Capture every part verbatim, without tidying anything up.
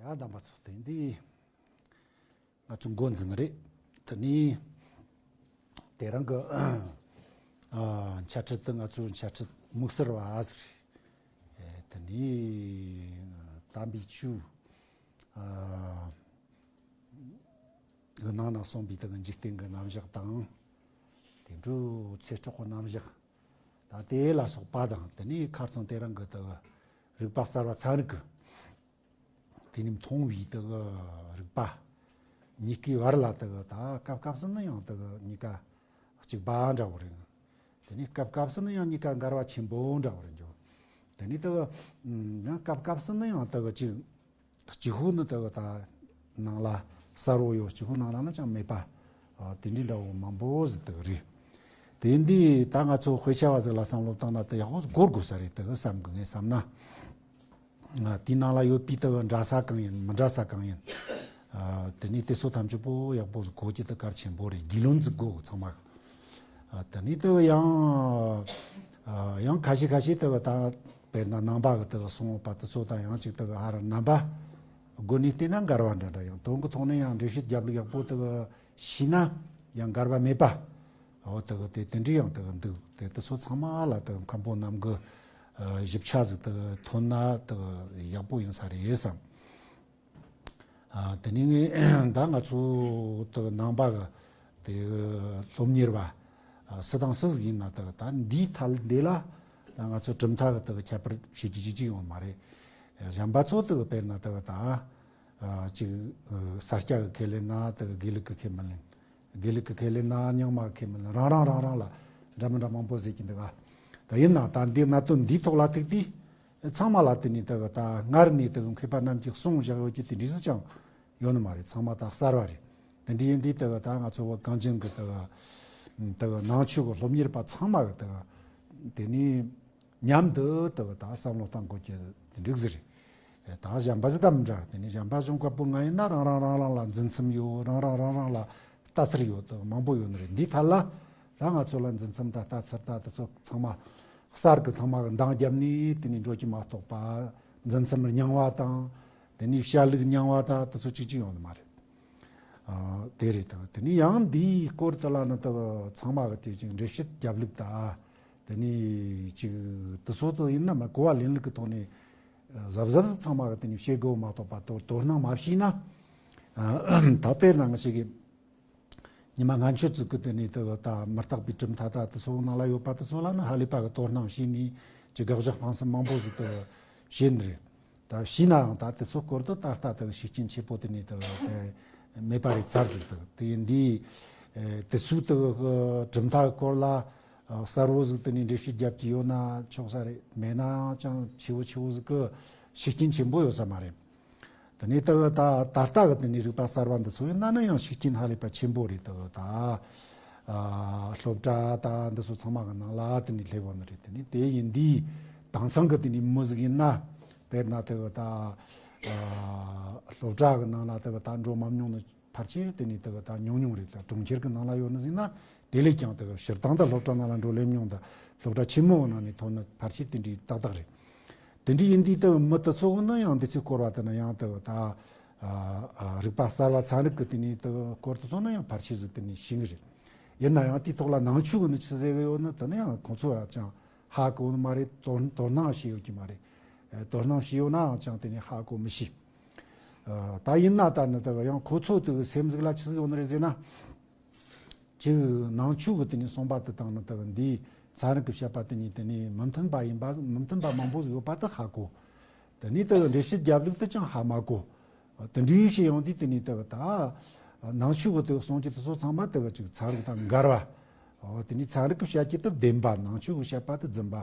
ད་དམ་པ་ཚོ། དེ་འདི་ང་ཚོ་འགོ་འཛིན་གི་རེད། དེ་ནི་དེ་རིང་གི་ཨ་འཆད་ཁྲིད་དེ་ང་ཚོའི་འཆད་ཁྲིད་དམིགས་བསལ་བ་ཟིག་རེད། དེ་ནི་དམ་པའི་ཆོས་ཨ་གི་ནང་ན་གསུངས་པའི་དེ་གི་འཇིག་རྟེན་གི་རྣམ་གཞག་དང་། དེ་འཕྲོས་ཚེ་སྲོག་གི་རྣམ་གཞག་ད་དེ་ལ་སོགས་པ་དང་། དེ་ནས་ཁ་རྩང་དེ་རིང་གི་དེ་གི་རིག་པ་གསར་བ་ཚན་རིག་གི་དེ་ནས་མཐོང་བའི་དེ་གི་རིག་པ་གཉིས་ཀའི་བར་ལ་དེ་གི་ད་སྐབས་སྐབས་སུ་ནི་ཡང་དེ་གི་གཉིས་ཀ་གཅིག་པ་འདྲ་བོ་རེད། དེ་ནས་སྐབས་སྐབས་སུ་ནི་ཡང་གཉིས་ཀ་འགལ་བ་ཆེན་པོ་འདྲ་བོ་རེད་འགྱོ། དེ་ནས་དེ་གི་ཡང་སྐབས་སྐབས་སུ་ནི་ཡང་དེ་གི་གཅིག་གཅིག་པོ་ནི་དེ་གི་ད་ནང་ལ་གསལ་བོ་ཡོད། གཅིག་པོ་ནང་ལ་ནི་ཅང་མེད་པ། ཨ། དེ་འདྲའི་འདྲ་བོ་མང་པོ་ཟིག་དེ་གི་རེད། དེ་འདི་ད་ང་ཚོ་དཔེ་ཆ་བ་ཟིག་ལ་བསམ་བློ་བཏང་ན་དེ་ཡག་པོ་ཟིག་གོ་དགོས་ས་རེད་དེ་གི་བསམ་གི། ངས་བསམ་ན། ཨ། དེའི་ནང་ལ་ཡོད་པའི་དེ་གི་འདྲ་ས་གང་ཡིན་མི་འདྲ་ས་གང་ཡིན། ཨ། དེ་ནས་དེ་ཚོ་ཐམས་ཅད་པོ་ཡག་པོ་ཟིག་གོ་རྒྱུ་དེ་གལ་ཆེན་པོ་རེད། རྒྱུས་ལོན་ཟིག་དགོས་ཚང་མ། ཨ། དེ་ནས་དེ་ཡང་། ཨ། ཡང་ཁ་ཤས་ཁ་ཤས་དེ་གི་ད་དཔེར་ན་ནང་པ་གི་དེ་གི་གསུངས་པ་དེ་ཚོ་དང་ཡང་ཅིག་དེ་གི་ཧ་ར་རྣམ་པ་སྒོ་ནས་བལྟས་ན་འགལ་བ་འདྲ་འདྲ། ཡང་དོན་གི་ཐོག་ནས་ཡང་འགྲེལ་བཤད་རྒྱབ་ལུགས་ཡག་པོ་དེ་གི་ཤེས་ན་ཡང་འགལ་བ་མེད་པ། འོ་དེ་གི་དེ་དེ་འདྲའི་ཡང་དེ་གི་འདུག་དེ་དེ་ཚོ་ཚང་མ་ལ་དེ་གི་མཁན་པོ་རྣམས་གི་ཨ་ཞིབ་ཆ་ཟིག་དེ་གི་ཐོན་ན་དེ་གི་ཡག་པོ་ཡིན་ས་རེད་བསམ། ཨ། དེ་ནས་ངས་ད་ང་ཚོ་དེ་ནང་པ་གི་དེ་སློབ་གཉེར་བ་ཨ་སུ་དང་སུ་ཟིག་ཡིན་ན་དེ་ད་འདིའི་ཐད་འདི་ལ་ད་ང་ཚོ་གྲུབ་མཐའ་གི་དེ་ཁྱད་པར་བྱེད་རྒྱུ་ཅིག་ཅིག་ཡོད་མ་རེད། གཞན་པ་ཚོ་དེ་དཔེར་ན་དེ་ད་ཨ་ཅིག་ས་སྐྱ་གི་ཁས་ལེན་ན་དེ་དགེ་ལུགས་གི་ཁས་མི་ལེན། དགེ་ལུགས་ཀྱི་ཁས་ལེན་ན་རྙིང་མ་ཁས་མི་ལེན། རང་རང་རང་རང་ལ་འདྲ་མི་འདྲ་མང་པོ་ཟེར་གྱི་འདུག་ག་ད་ཡིན་ན་ད་འདི་གནད་དོན་འདིའི་ཐོག་ལ་ཐུག་དུས་ཚང་མ་ལ་དེ་ནས་དེ་གི་ད་སྔར་ནས་དེ་གི་མཁས་པ་རྣམས་ཀྱིས་གསུངས་བཞག་ཡོད་ཀྱི་དེ་འདྲ་ཟིག་ཀྱང་ཡོད་ནི་མ་རེད། ཚང་མ་ད་གསར་བ་རེད། དེ་འདྲ་ཡིན་དུས་དེ་གི་ད་ང་ཚོ་བོད་གངས་ཅན་གི་དེ་གི་དེ་གི་ནང་ཆོས་ཀྱི་སློབ་གཉེར་པ་ཚང་མ་གི་དེ་གི་དེ་ནས་མཉམ་དུ་དེ་གི་ད་བསམ་བློ་གཏང་དགོས་ཀྱི་དེ་འདྲ་ཟིག་རེད། ད་གཞན་པ་ཟིག་ད་མི་འདྲ། དེ་ནས་གཞན་པ་གཞུང་བཀའ་པོད་ལྔ་ཡིན་ན་རང་རང་རང་རང་ལ་འཛིན་མཚམས་ཡོད། རང་རང་རང་རང་ལ་ལྟ་ཚུལ་ཡོད་དེ་མང་པོ་ཡོད་ནི་རེད། འདིའི་ཐད་ལ་ད་ང་ཚོ་ལ་འཛིན་མཚམས་ད་ལྟ་ཚུལ་ད་དེ་ཚོ་ཚང་མ་གསར་གི་ཚང་མ་གི་འདང་བརྒྱབ་ནས་དེ་ནས་འགྲོ་རྒྱུ་མ་གཏོགས་པ། འཛིན་མཚམས་རྙིང་བ་དང་དེ་ནས་བཤད་ལུགས་རྙིང་བ་ད་དེ་ཚོ་གཅིག་གཅིག་ཡོང་ནི་མ་རེད། ཨ། དེ་རེད། ད་དེ་ནས་ཡང་འདིའི་སྐོར་དེ་ལ་ནི་ད་ཚང་མ་གི་དེ་ཅིག་འགྲེལ་བཤད་རྒྱབ་ལུགས་ད་དེ་ནས་ཅིག་དེ་ཚོ་དེ་ཡིན་ན་མ་གོ་བ་ལེན་ལུགས་ཀྱི་ཐོག་ནས་གཟབ་གཟབ་ཟིག་ཚང་མ་གི་དེ་ནས་བྱེད་དགོས་མ་གཏོགས་པ། དོ་དོ་སྣང་མ་བྱས་ན། ཨ། ད་དཔེར་ན་ང་ཞིག་གིས་ཉི་མ་སྔ་ཆད་ཟིག་གི་དེ་ནས་དེ་གི་ད་མུ་སྟེགས་པའི་གྲུབ་མཐའ་ད་དེ་ཚོ་ནང་ལ་ཡོད་པ་དེ་ཚོ་ལ་ནི་ཧ་ལས་པ་གི་དོ་སྣང་བྱས་ནས་ཀྱི་དགག་བཞག་སྤང་སེམས་མང་པོ་ཟིག་དེ་བྱས་ནི་རེད། ད་བྱས་ནའང་ད་དེ་ཚོ་སྐོར་དུ་ད་ལྟ་དེ་གི་ཤུགས་རྐྱེན་ཆེ་པོ་དེ་ནས་དེ་གི་དེ་མེད་པ་རེད་ཚར་ཟིག་དེ་གི་དེ་ཡིན་དུས། ཨེ། དེ་ཚོའི་དེ་གི་གྲུབ་མཐའ་གི་སྐོར་ལ་ཨ་གསལ་བོ་ཟིག་དེ་ནས་འགྲེལ་བཤད་རྒྱབ་ཀྱི་ཡོད་ན་ཆོག་ས་རེད། མེད་ན་ཅང་ཆེ་བོ་ཆེ་བོ་ཟིག་གི་ཤུགས་རྐྱེན་ཆེན་པོ་ཡོད་ས་མ་རེད། དེ་ནས་ད་ད་ད་ལྟ་གི་དེ་ནས་རིག་པ་གསར་བ་འདི་ཚོ་ཡིན་ན་ནི་ཡང་ཤུགས་རྐྱེན་ཧ་ལས་པ་ཆེན་པོ་རེད། ད་ད་ཨ་སློབ་གྲྭ་ད་འདི་ཚོ་ཚང་མ་གི་ནང་ལ་དེ་ནས་སླེབས་ཡོད་ནི་རེད། དེ་ནས་དེ་ཡིན་དུས་དེང་སང་གི་དེ་ནས་མི་ཟིག་ཡིན་ན་དཔེར་ན་དེ་གི་ད་ཨ་སློབ་གྲྭ་གི་ནང་ལ་དེ་གི་ད་འགྲོ་མ་མྱོང་ནི་ཕལ་ཆེར་དེ་ནས་དེ་གི་ད་ཉུང་ཉུང་རེད། ད་གྲོང་ཁྱེར་གི་ནང་ལ་ཡོད་ནི་ཟིག་ན་དེ་ལས་ཀྱང་དེ་གི་སྤྱིར་བཏང་ད་སློབ་གྲྭ་ནང་ལ་འགྲོ་སླེབས་མྱོང་། ད་སློབ་གྲྭ་ཆེན་མོ་ནང་ནས་ཐོན་ནི་ཕལ་ཆེར་དེ་འདྲའི་ཏག་ཏག་རེད། དེ་འདྲ་ཡིན་དུས་དེ་མི་དེ་ཚོ་ནི་ཡང་འདི་ཚོའི་སྐོར་བ་དེ་ནི་ཡང་དེ་ད་ཨ་ཨ་རིག་པ་གསར་བ་ཚན་རིག་གི་དེ་ནས་དེ་སྐོར་དེ་ཚོ་ནི་ཡང་ཕལ་ཆེར་ཟིག་དེ་ནས་ཤེས་ཀྱི་རེད། ཡིན་ན་ཡང་དེའི་ཐོག་ལ་ནང་ཆོས་གི་ནི་ཆི་ཟེར་གི་ཡོད་ནི་དེ་ནི་ཡང་ཁོང་ཚོ་ཡང་ཅང་ཧ་གོ་ནི་མ་རེད། དོ་དོ་སྣང་བྱས་ཡོད་ཀྱི་མ་རེད། ཨེ། དོ་སྣང་བྱས་ཡོད་ནའང་ཅང་དེ་ནས་ཧ་གོ་མི་ཤེས། ཨ། ད་ཡིན་ན་ད་ནི་དེ་ཡང་ཁོ་ཚོ་དེ་སེམས་ཟིག་ལ་ཆི་ཟིག་ཡོད་ནི་རེད་ཟེར་ན། ཅིག་ནང་ཆོས་ཀྱི་དེ་ནས་གསུངས་པ་དེ་དང་ནི་དེ་འདིའི་ཚན་རིག་གི་བཤད་པ་དེ་གཉིས་དེ་ནས་མི་མཐུན་པ་ཡིན་པ། མི་མཐུན་པ་མང་པོ་ཡོད་པ་དེ་ཧ་གོ། དེ་ནས་དེ་འགྲེལ་བཤད་རྒྱབ་ལུགས་དེ་ཅང་ཧ་མ་གོ། དེ་འདྲའི་བྱས་ཡོང་དུས་དེ་ནས་དེ་ད་ནང་ཆོས་ཀྱི་དེ་གསུང་རྒྱུ་དེ་ཚོ་ཚང་མ་དེ་ཅིག་ཚན་རིག་དང་འགལ་བ། འོ། དེ་ནས་ཚན་རིག་གི་བཤད་རྒྱུ་དེ་བདེན་པ། ནང་ཆོས་ཀྱི་བཤད་པ་དེ་རྫུན་པ།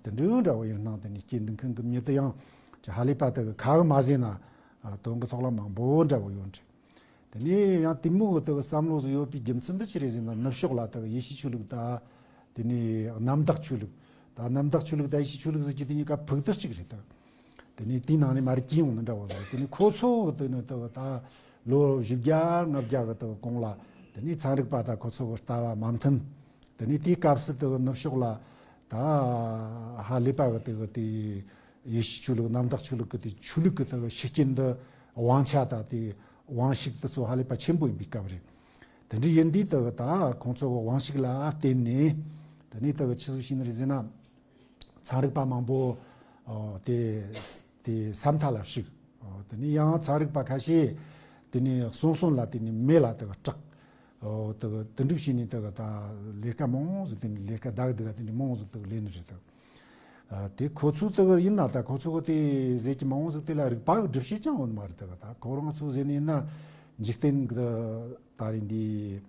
དེ་འདྲའི་འདྲ་བོ་ཡིན་སྣང་། དེ་ནས་སྐྱེ་འདུག་མཁན་གྱི་མྱི་དེ་ཡང་ཅི་ཧ་ལས་པ་དེ་གི་ཁ་གི་མ་ཟིན་ན་དོན་གྱི་ཐོག་ལ་མང་པོ་འདྲ་བོ་ཡོད་རེད། དེ་ནས་ཡང་དེ་མོ་དེ་གི་བསམ་བློ་ཟིག་ཡོད་པའི་རྒྱུ་མཚན་འདི་ཅི་རེད་ཟེར་ན། ནུབ་ཕྱོགས་ལ་དེ་གི་ཡེ་ཤུའི་ཆོས་ལུགས་དང་། དེ་ནས་གནམ་བདག་ཆོས་ལུགས། ད་གནམ་བདག་ཆོས་ལུགས་དང་ཡེ་ཤུའི་ཆོས་ལུགས་ཟེར་རྒྱུ་དེ་གཉིས་ཀ་ཕུགས་དུ་གཅིག་རེད་ད། དེ་ནས་དེའི་ནང་ནས་མར་སྐྱེས་ཡོང་ནི་འདྲ་བོ་ཟིག་དེ་ནས་ཁོ་ཚོ་གི་དེ་ནས་དེ་གི་ད་ལོ་བཞི་བརྒྱ་ལྔ་བརྒྱ་གི་དེ་གི་གོང་ལ་དེ་ནས་ཚན་རིག་པ་དང་ཁོ་ཚོ་གི་ལྟ་བ་མ་མཐུན། དེ་ནས་དེའི་སྐབས་སུ་དེ་གི་ནུབ་ཕྱོགས་ལ་ད་ཧ་ལས་པ་གི་དེ་གི་དེ་ཡེ་ཤུ་ཆོས་ལུགས། གནམ་བདག་ཆོས་ལུགས་ཀྱི་དེ་ཆོས་ལུགས་ཀྱི་དེ་གི་ཤུགས་རྐྱེན་འདི་ དབང་ཆ་དང་དེ་དབང་ཤུགས་དེ་ཚོ་ཧ་ལས་པ་ཆེན་པོ་ཡིན་པའི་སྐབས་རེད། དེ་འདྲ་ཡིན་དུས་དེ་གི་ད་ཁོང་ཚོ་གི་དབང་ཤུགས་ལ་བརྟེན་ནས་དེ་ནས་དེ་གི་ཆི་ཟིག་བྱས་ནི་རེད་ཟེར་ན། ཚན་རིག་པ་མང་པོ་ཨོ་དེ་དེ་ས་མཐའ་ལ་ཞུགས། ཨོ་དེ་ནས་ཡང་ཚན་རིག་པ་ཁ་ཤས་དེ་ནས་གསོན་གསོན་ལ་དེ་ནས་མེ་ལ་དེ་གི་སྐྲག། ཨོ་དེ་གི་དེ་འདྲ་བྱས་ནས་དེ་གི་ད་ལས་ཀ་མང་ཟིག་དེ་ནས་ལས་ཀ་བདག་སྡུག་དེ་འདྲ་མང་ཟིག་དེ་གི་ལས་ནི་རེད་དེ། ཨ་དེ་ཁོ་ཚོ་དེ་གི་ཡིན་ན་ད་ཁོ་ཚོ་གི་དེ་ཟེར་གྱི་མང་ཟིག་དེ་ལ་རིག་པ་གི་སྒྲུབ་བྱེད་ཅང་ཡོད་མ་རེད། དེ་གི་ད་ཁོ་རང་ཚོ་ཟེར་ནི་ཡིན་ན་འཇིག་རྟེན་གི་ད་རིང་འདི།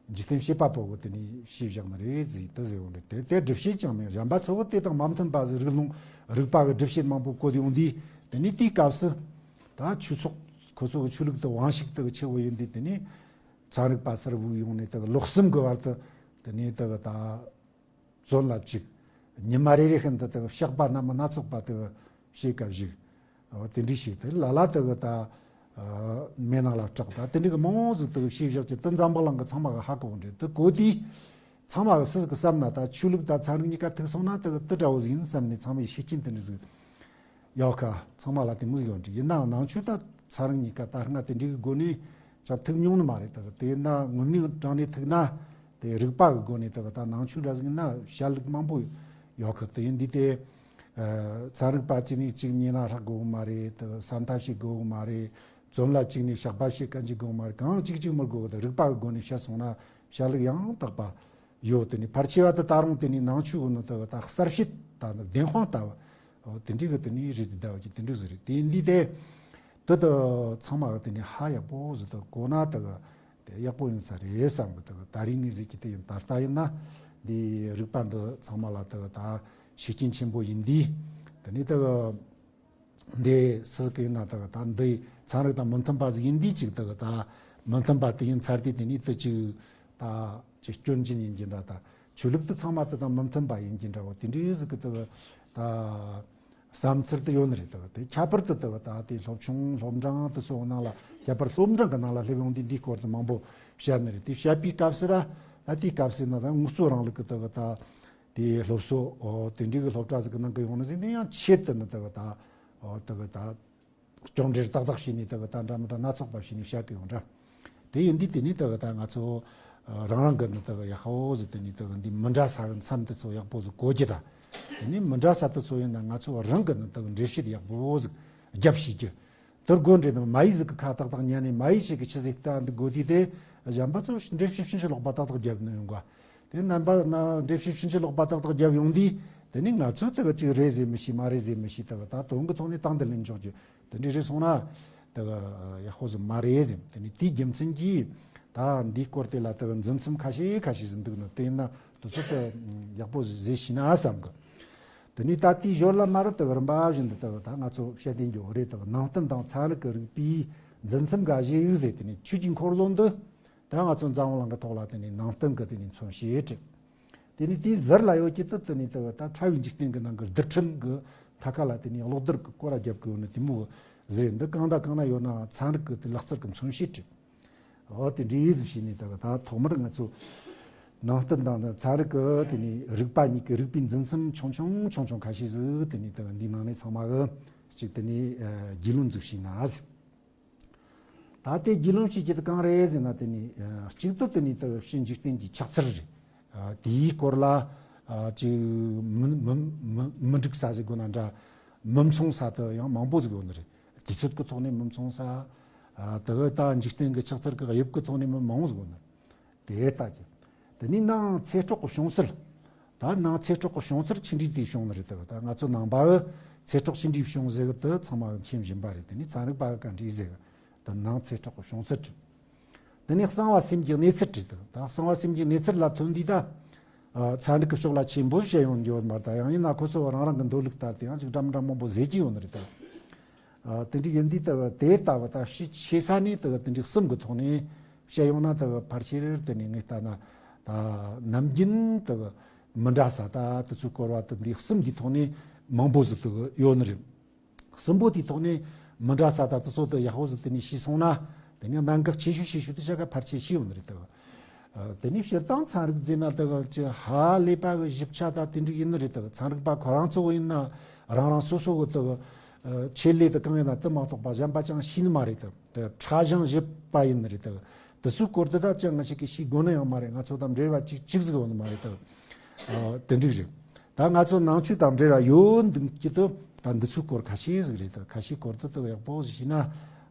འཇིག་རྟེན་བྱེད་པ་པོ་གི་དེ་ནས་ཤེས་བཞག་ནི་རེད་ཟེར་དེ་ཟེར་བ་རེད། དེ་དེ་སྒྲུབ་བྱེད་ཅང་མེད། གཞན་པ་ཚོ་གི་དེ་དང་མ་མཐུན་པ་ཟིག་རིག་ལུང་རིག་པ་གི་སྒྲུབ་བྱེད་མང་པོ་བཀོད་ཡོང་དུས། དེ་ནས་དེའི་སྐབས་སུ་ད་ཆོས་ཚོགས་ཁོ་ཚོ་གི་ཆོས་ལུགས་དེ་དབང་ཤུགས་དེ་གི་ཆེ་བོ་ཡིན་དུས། དེ་ནས་ཚན་རིག་པ་སར་བུད་ཡོང་ནས་དེ་གི་ལོ་གསུམ་གི་བར་དུ་དེ་ནས་དེ་གི་ད་བཙོན་ལ་བཅུག། ཉི་མ་རེ་རེ་བཞིན་དུ་དེ་གི་བཤགས་པ་སྣ་མིན་སྣ་ཚོགས་པ་དེ་གི་བྱེད་སྐབས་ཤིག། འོ་དེ་འདྲ་ཞིག་དེ་ལ་ལ་དེ་གི་ད་མེ་ནང་ལ་སྐྲག། ད་དེ་འདྲ་གི་མང་ཟིག་དེ་གི་ཤེས་བཞག་གི་དེ་འཛམ་བུ་གླིང་གི་ཚང་མ་གི་ཧ་གོ་བ་འདྲ། དེ་གོ་དུས་ཚང་མ་གི་སུ་ཟིག་གི་བསམ་ན་ད་ཆོས་ལུགས་ད་ཚན་རིག་གཉིས་ཀ་ཐུག་སོང་ན་དེ་གི་དེ་འདྲ་བོ་ཟིག་ཡིན་བསམ་ནས་ཚང་མའི་ཤུགས་རྐྱེན་དེ་འདྲ་ཟིག་ཡོད་ཁ། ཚང་མ་ལ་དེ་མོ་ཟིག་ཡོད་འདྲ། ཡིན་ནའང་ནང་ཆོས་ད་ཚན་རིག་གཉིས་ཀ་ད་སྔ་དེ་འདྲ་གི་སྒོ་ནས་ཅང་ཐུག་མྱོང་ནི་མ་རེད། དེ་གི་དེ་ཡིན་ན་དངོས་གནས་དྲང་གནས་ཐུག་ན་དེ་རིག་པ་གི་སྒོ་ནས་དེ་གི་ད་ནང་ཆོས་འདྲ་ཟིག་ཡིན་ན་བཤད་ལུགས་མང་པོ་ཡོད་ཁ། དེ་ཡིན་དུས་དེ། ཚན་རིག་པ་གཅིག་ནས་གཅིག་ཉན་ན་ཧྲག་དགོས་གི་མ་རེད། དེ་ས་མཐའ་བྱེད་དགོས་གི་མ་རེད། བཙོན་ལ་བཅུག་ནས་བཤགས་པ་བྱེད་ག་འཇུག་དགོས་གི་མ་རེད། གང་གཅིག་གཅིག་མི་དགོས་གི། དེ་རིག་པ་གི་སྒོ་ནས་བཤད་སོང་ན་བཤད་ལུགས་ཡང་དག་པ་ཡོད། དེ་ནས་ཕལ་ཆེ་བ་དེ་ད་རུང་དེ་ནས་ནང་ཆོས་གི་ནི་དེ་གི་ད་གསལ་བཤད་ད་ནི་བདེན་དཔང་ལྟ་བུ་དེ་འདྲའི་གི་དེ་ནས་རེད། དེ་ལྟ་བུ་གི་དེ་འདྲ་ཟིག་རེད། དེ་ཡིན་དུས་དེ་དེ་དེ་ཚང་མ་གི་དེ་ནས་ཧ་ཡག་པོ་ཟིག་དེ་གོ་ན་དེ་གི་དེ་ཡག་པོ་ཡིན་ས་རེད་བསམ་གི། དེ་གི་ད་རིང་ངས་ཟེར་གྱི་དེ་ཡིན། ད་ལྟ་ཡིན་ན་འདི་རིག་པ་འདི་ཚང་མ་ལ་དེ་གི་ད་ཤུགས་རྐྱེན་ཆེན་པོ་ཡིན་དུས། དེ་ནས་དེ་གི་འདི་སུ་གི་ཡིན་ན་དེ་གི་ད་འདི་ཚན་རིག་དང་མི་མཐུན་པ་ཟིག་ཡིན་དུས་ཅིག་དེ་གི་ད་མི་མཐུན་པ་དེ་ཡིན་ཚར་དུས། དེ་ནས་དེ་ཅིག་ད་ཅིག་སྐྱོན་ཅན་ཡིན་གྱི་འདྲ། ད་ཆོས་ལུགས་དེ་ཚང་མ་དེ་དང་མི་མཐུན་པ་ཡིན་གྱི་འདྲ་བོ་དེ་འདྲའི་ཟིག་གི་དེ་གི་ད་བསམ་ཚུལ་དེ་ཡོད་ནི་རེད། དེ་གི་དེ་ཁྱད་པར་དུ་དེ་གི་ད་དེ་སློབ་ཆུང་སློབ་འབྲིང་དེ་ཚོ་ནང་ལ་ཁྱད་པར་སློབ་འབྲིང་གི་ནང་ལ་སླེབས་ཡོང་དུས་འདིའི་སྐོར་དུ་མང་པོ་བཤད་ནི་རེད། དེ་བཤད་པའི་སྐབས་སུ་ད་ཨ་དེའི་སྐབས་སུ་ན་ད་དངོས་གཙོ་རིང་ལུགས་གི་དེ་གི་ད་དེ་སློབ་གསོ་ཨོ་དེ་འདྲའི་གི་སློབ་གྲྭ་ཟིག་གི་ནང་གི་ཡོང་ནི་ཟིག་དེ་ཡང་ཆེད་དུ་ནི་དེ་གི་ད་ཨོ་དེ་གི་ད་སྐྱོན་འགྲེལ་ཏག་ཏག་བྱས་ནས་དེ་གི་ད་འདྲ་མི་འདྲ་སྣ་ཚོགས་པ་བྱས་ནས་བཤད་གི་ཡོང་འདྲ། དེ་ཡིན་དུས་དེ་ནས་དེ་གི་ད་ང་ཚོ་རང་རང་གི་ནི་དེ་གི་ཡག་པོ་ཟིག་དེ་ནས་དེ་གི་འདི་མི་འདྲ་ས་གི་མཚམས་དེ་ཚོ་ཡག་པོ་ཟིག་གོ་རྒྱུ་དང་། དེ་ནས་མི་འདྲ་ས་དེ་ཚོ་ཡིན་ན་ང་ཚོ་རང་གི་ནི་དེ་གི་འགྲེལ་བཤད་ཡག་པོ་ཟིག་རྒྱབ་ཤེས་རྒྱུ། དེར་དགོས་འདྲེ་དང་མ་ཡིག་ཟིག་གི་ཁ་ཏག་ཏག་ཉན་ནས་མ་ཡིག་ཞིག་གི་ཆི་ཟིག་ལྟ་འདི་དགོས་དུས་དེ་གཞན་པ་ཚོ་འགྲེལ་བཤད་ཕྱིན་ཅི་ལོག་པ་ཏག་ཏག་རྒྱབ་ནི་ཡོང་ག། དེ་རྣམ་པ་ན་འགྲེལ་བཤད་ཕྱིན་ཅི་ལོག་པ་ཏག་ཏག་རྒྱབ་ཡོང་དུས་དེ་ནི་ང་ཚོ་དེ་ག་ཅིག་རེད་ཟེར་མི་ཤེས། མ་རེད་ཟེར་མི་ཤེས། དེ་ག་ད་དོན་གི་ཐོག་ནས་སྟངས་འདི་ལེན་འཇོག་རྒྱུ་དེ་འདྲ་རེད་སོང་ན། དེ་ག་ཡག་པོ་ཟིག་མ་རེད་ཟེར། དེ་ནི་དེའི་རྒྱུ་མཚན་གྱིས་ད་འདིའི་སྐོར་དེ་ལ་དེ་ག་འཛིན་མཚམས་ཁ་ཤས་ཁ་ཤས་ཟིག་འདུག་ནི། དེ་ཡིན་ན་དེ་ཚོ་དེ་ཡག་པོ་ཟིག་བཟོས་ཤེས་ན་བསམ་གི། དེ་ནས་ད་ལྟའི་ཞོར་ལ་མ་རུ་དེ་གི་རིམ་པ་བཞིན་དུ་དེ་གི་ད་ང་ཚོ་བཤད་དེ་འགྱོ་རེད། དེ་གི་ནང་བསྟན་དང་ཚན་རིག་གི་རིག་པའི་འཛིན་མཚམས་འགའ་ཞིག་ཟེར། དེ་ནས་ཆོས་ཀྱི་འཁོར་ལོ་འདི་ད་ང་ཚོ་འཛམ་བུ་གླིང་གི་ཐོག་ལ་དེ་ནས་ནང་བསྟན་གི་དེ་ནས་མཚོན་བྱེད་བྲིས། དེ་ནས་དེའི་ཟུར་ལ་ཡོད་ཀྱི་དེ་དེ་ནས་དེ་གི་ད་ཕྲ་བའི་འཇིག་རྟེན་གི་ནང་གི་རྡུལ་ཕྲན་གི་མཐའ་ཁ་ལ་དེ་ནས་གློག་རྡུལ་གི་སྐོར་ར་རྒྱབ་གི་ཡོད་ནི་དེ་མོ་ཟེར། འདི་གང་དང་གང་ན་ཡོད་ན་ཚན་རིག་གི་དེ་ལག་རྩལ་གི་མཚོན་བྱེད་བྲིས། འོ་དེ་འདྲའི་ཟིག་བྱས་ནས་ད་ད་ཐོག་མར་ང་ཚོ་ནང་བསྟན་དང་ཚན་རིག་གི་དེ་ནས་རིག་པ་གཉིས་ཀྱི་རིག་པའི་འཛིན་མཚམས་ཆུང་ཆུང་ཆུང་ཆུང་ཁ་ཤས་ཟིག་དེ་ནས་ད་འདིའི་ནང་ནས་ཚང་མ་གི་གཅིག་དེ་ནས་རྒྱུས་ལོན་ཟིག་བྱས་ན་ཟིག། ད་དེ་རྒྱུས་ལོན་བྱེད་རྒྱུ་དེ་གང་རེད་ཟེར་ན། དེ་ནས་གཅིག་ཏུ་དེ་ནས་ད་ཕྱི་འཇིག་རྟེན་གྱི་ཆགས་ཚུལ་རེད། དེའི་སྐོར་ལ་ཅིག་མི་མི་མི་མི་འགྲིག་ས་ཟིག་དགོས་ན་འདྲ། མི་མཚུངས་ས་དེ་ཡང་མང་པོ་ཟིག་ཡོད་ནི་རེད། དུས་ཚོད་ཀྱི་ཐོག་ནས་མི་མཚུངས་ས། ཨ་དེ་གི་ད་འཇིག་རྟེན་གྱི་ཆགས་ཚུལ་གྱི་དབྱིབས་ཀྱི་ཐོག་ནས་མི་མང་བོ་ཟིག་ཡོད་ནི་རེད། དེ་ལྟ་རྒྱུ། དེ་ནས་ནང་ཚེ་སྲོག་གི་བྱུང་ཚུལ། ད་ནང་ཚེ་སྲོག་གི་བྱུང་ཚུལ་ཆི་འདྲའི་དེ་བྱུང་ནི་རེད། དེ་གི་ད་ང་ཚོ་ནང་པ་གི་ཚེ་སྲོག་ཆི་འདྲའི་བྱུང་ཟེར་གི་དེ་ཚང་མ་གི་མཁྱེན་བཞིན་པ་རེད། དེ་ནས་ཚན་རིག་པ་གི་ག་འདྲའི་ཟེར་གི་དེ་ནང་ཚེ་སྲོག་གི་བྱུང་ཚུལ་རེད། དེ་ནས་གསང་བ་སེམས་ཀྱི་གནས་ཚུལ་རེད། དེ་གི་ད་གསང་བ་སེམས་ཀྱི་གནས་ཚུལ་ལ་ཐོན་དུས་ད། ཨ་ཚན་རིག་གི་ཕྱོགས་ལ་ཆེན་པོ་བཤད་ཡོང་རྒྱུ་ཡོད་མ་རེད། ད་ཡང་ཡིན་ན་ཁོ་ཚོ་རང་རང་གི་འདོད་ལུགས་ལྟར་དེ་ཡང་ཅིག་འདྲ་མི་འདྲ་མང་པོ་ཟེར་གྱི་ཡོད་ནི་རེད་ད། ཨ་དེ་འདྲ་ཡིན་དུས་ད་དེ་ལྟ་བུ་ད་ཤི་ཆེ་ས་ནས་ད་དེ་འདྲའི་གསུམ་གི་ཐོག་ནས་བཤད་ཡོང་ན། ད་ཕལ་ཆེར་དེ་ནས་ངས་ལྟ་ན་ད་ནམ་རྒྱུན་ད་མི་འདྲ་ས་ད་དེ་ཚོའི་སྐོར་བ་ད་འདི་གསུམ་གྱི་ཐོག་ནས་མང་པོ་ཟིག་ད་ཡོད་ནི་རེད། གསུམ་པོ་དེའི་ཐོག་ནས་མི་འདྲ་ས་དང་དེ་ཚོ་དེ་ཡག་པོ་ཟིག་དེ་ནས་ཤེས་སོང་ན། དེ་ནས་གནད་འགག་ཆེ་ཤོས་ཆེ་ཤོས་དེ་ཆ་ག་ཕལ་ཆེར་ཤེས་ཡོང་ནི་རེད་དོ། དེ་ནས་སྤྱིར་བཏང་ཚན་རིག་ཟེར་ན་དེ་གི་ཧ་ལས་པ་གི་ཞིབ་ཆ་དང་དེ་འདྲ་ཡིན་ནི་རེད་དོ། ཚན་རིག་པ་ཁོ་རང་ཚོ་ཡིན་ན་རང་རང་སོ་སོ་གི་དེ་གི་ ཆེད་ལས་དེ་གང་ཡིན་ན་དེ་མ་གཏོགས་པ་གཞན་པ་ཅང་ཤེས་ནི་མ་རེད་དེ། དེ་ཕྲ་ཞིང་ཞིབ་པ་ཡིན་ནི་རེད་དེ། དེ་ཚོའི་སྐོར་དེ་ད་ཅང་ང་ཞིག་གིས་ཤེས་དགོས་ནི་ཡང་མ་རེད། ང་ཚོ་དང་འབྲེལ་བ་གཅིག་གཅིག་ཟིག་ཡོད་ནི་མ་རེད་དེ། དེ་འགྲིག་རེད། ད་ང་ཚོ་ནང་ཆོས་དང་འབྲེལ་བ་ཡོད་འདུག་གི་དེ། ད་འདི་ཚོའི་སྐོར་ཁ་ཤས་ཟིག་རེད་དེ། ཁ་ཤས་སྐོར་དེ་དེ་ཡག་པོ་ཞིག་ཤེས་ན་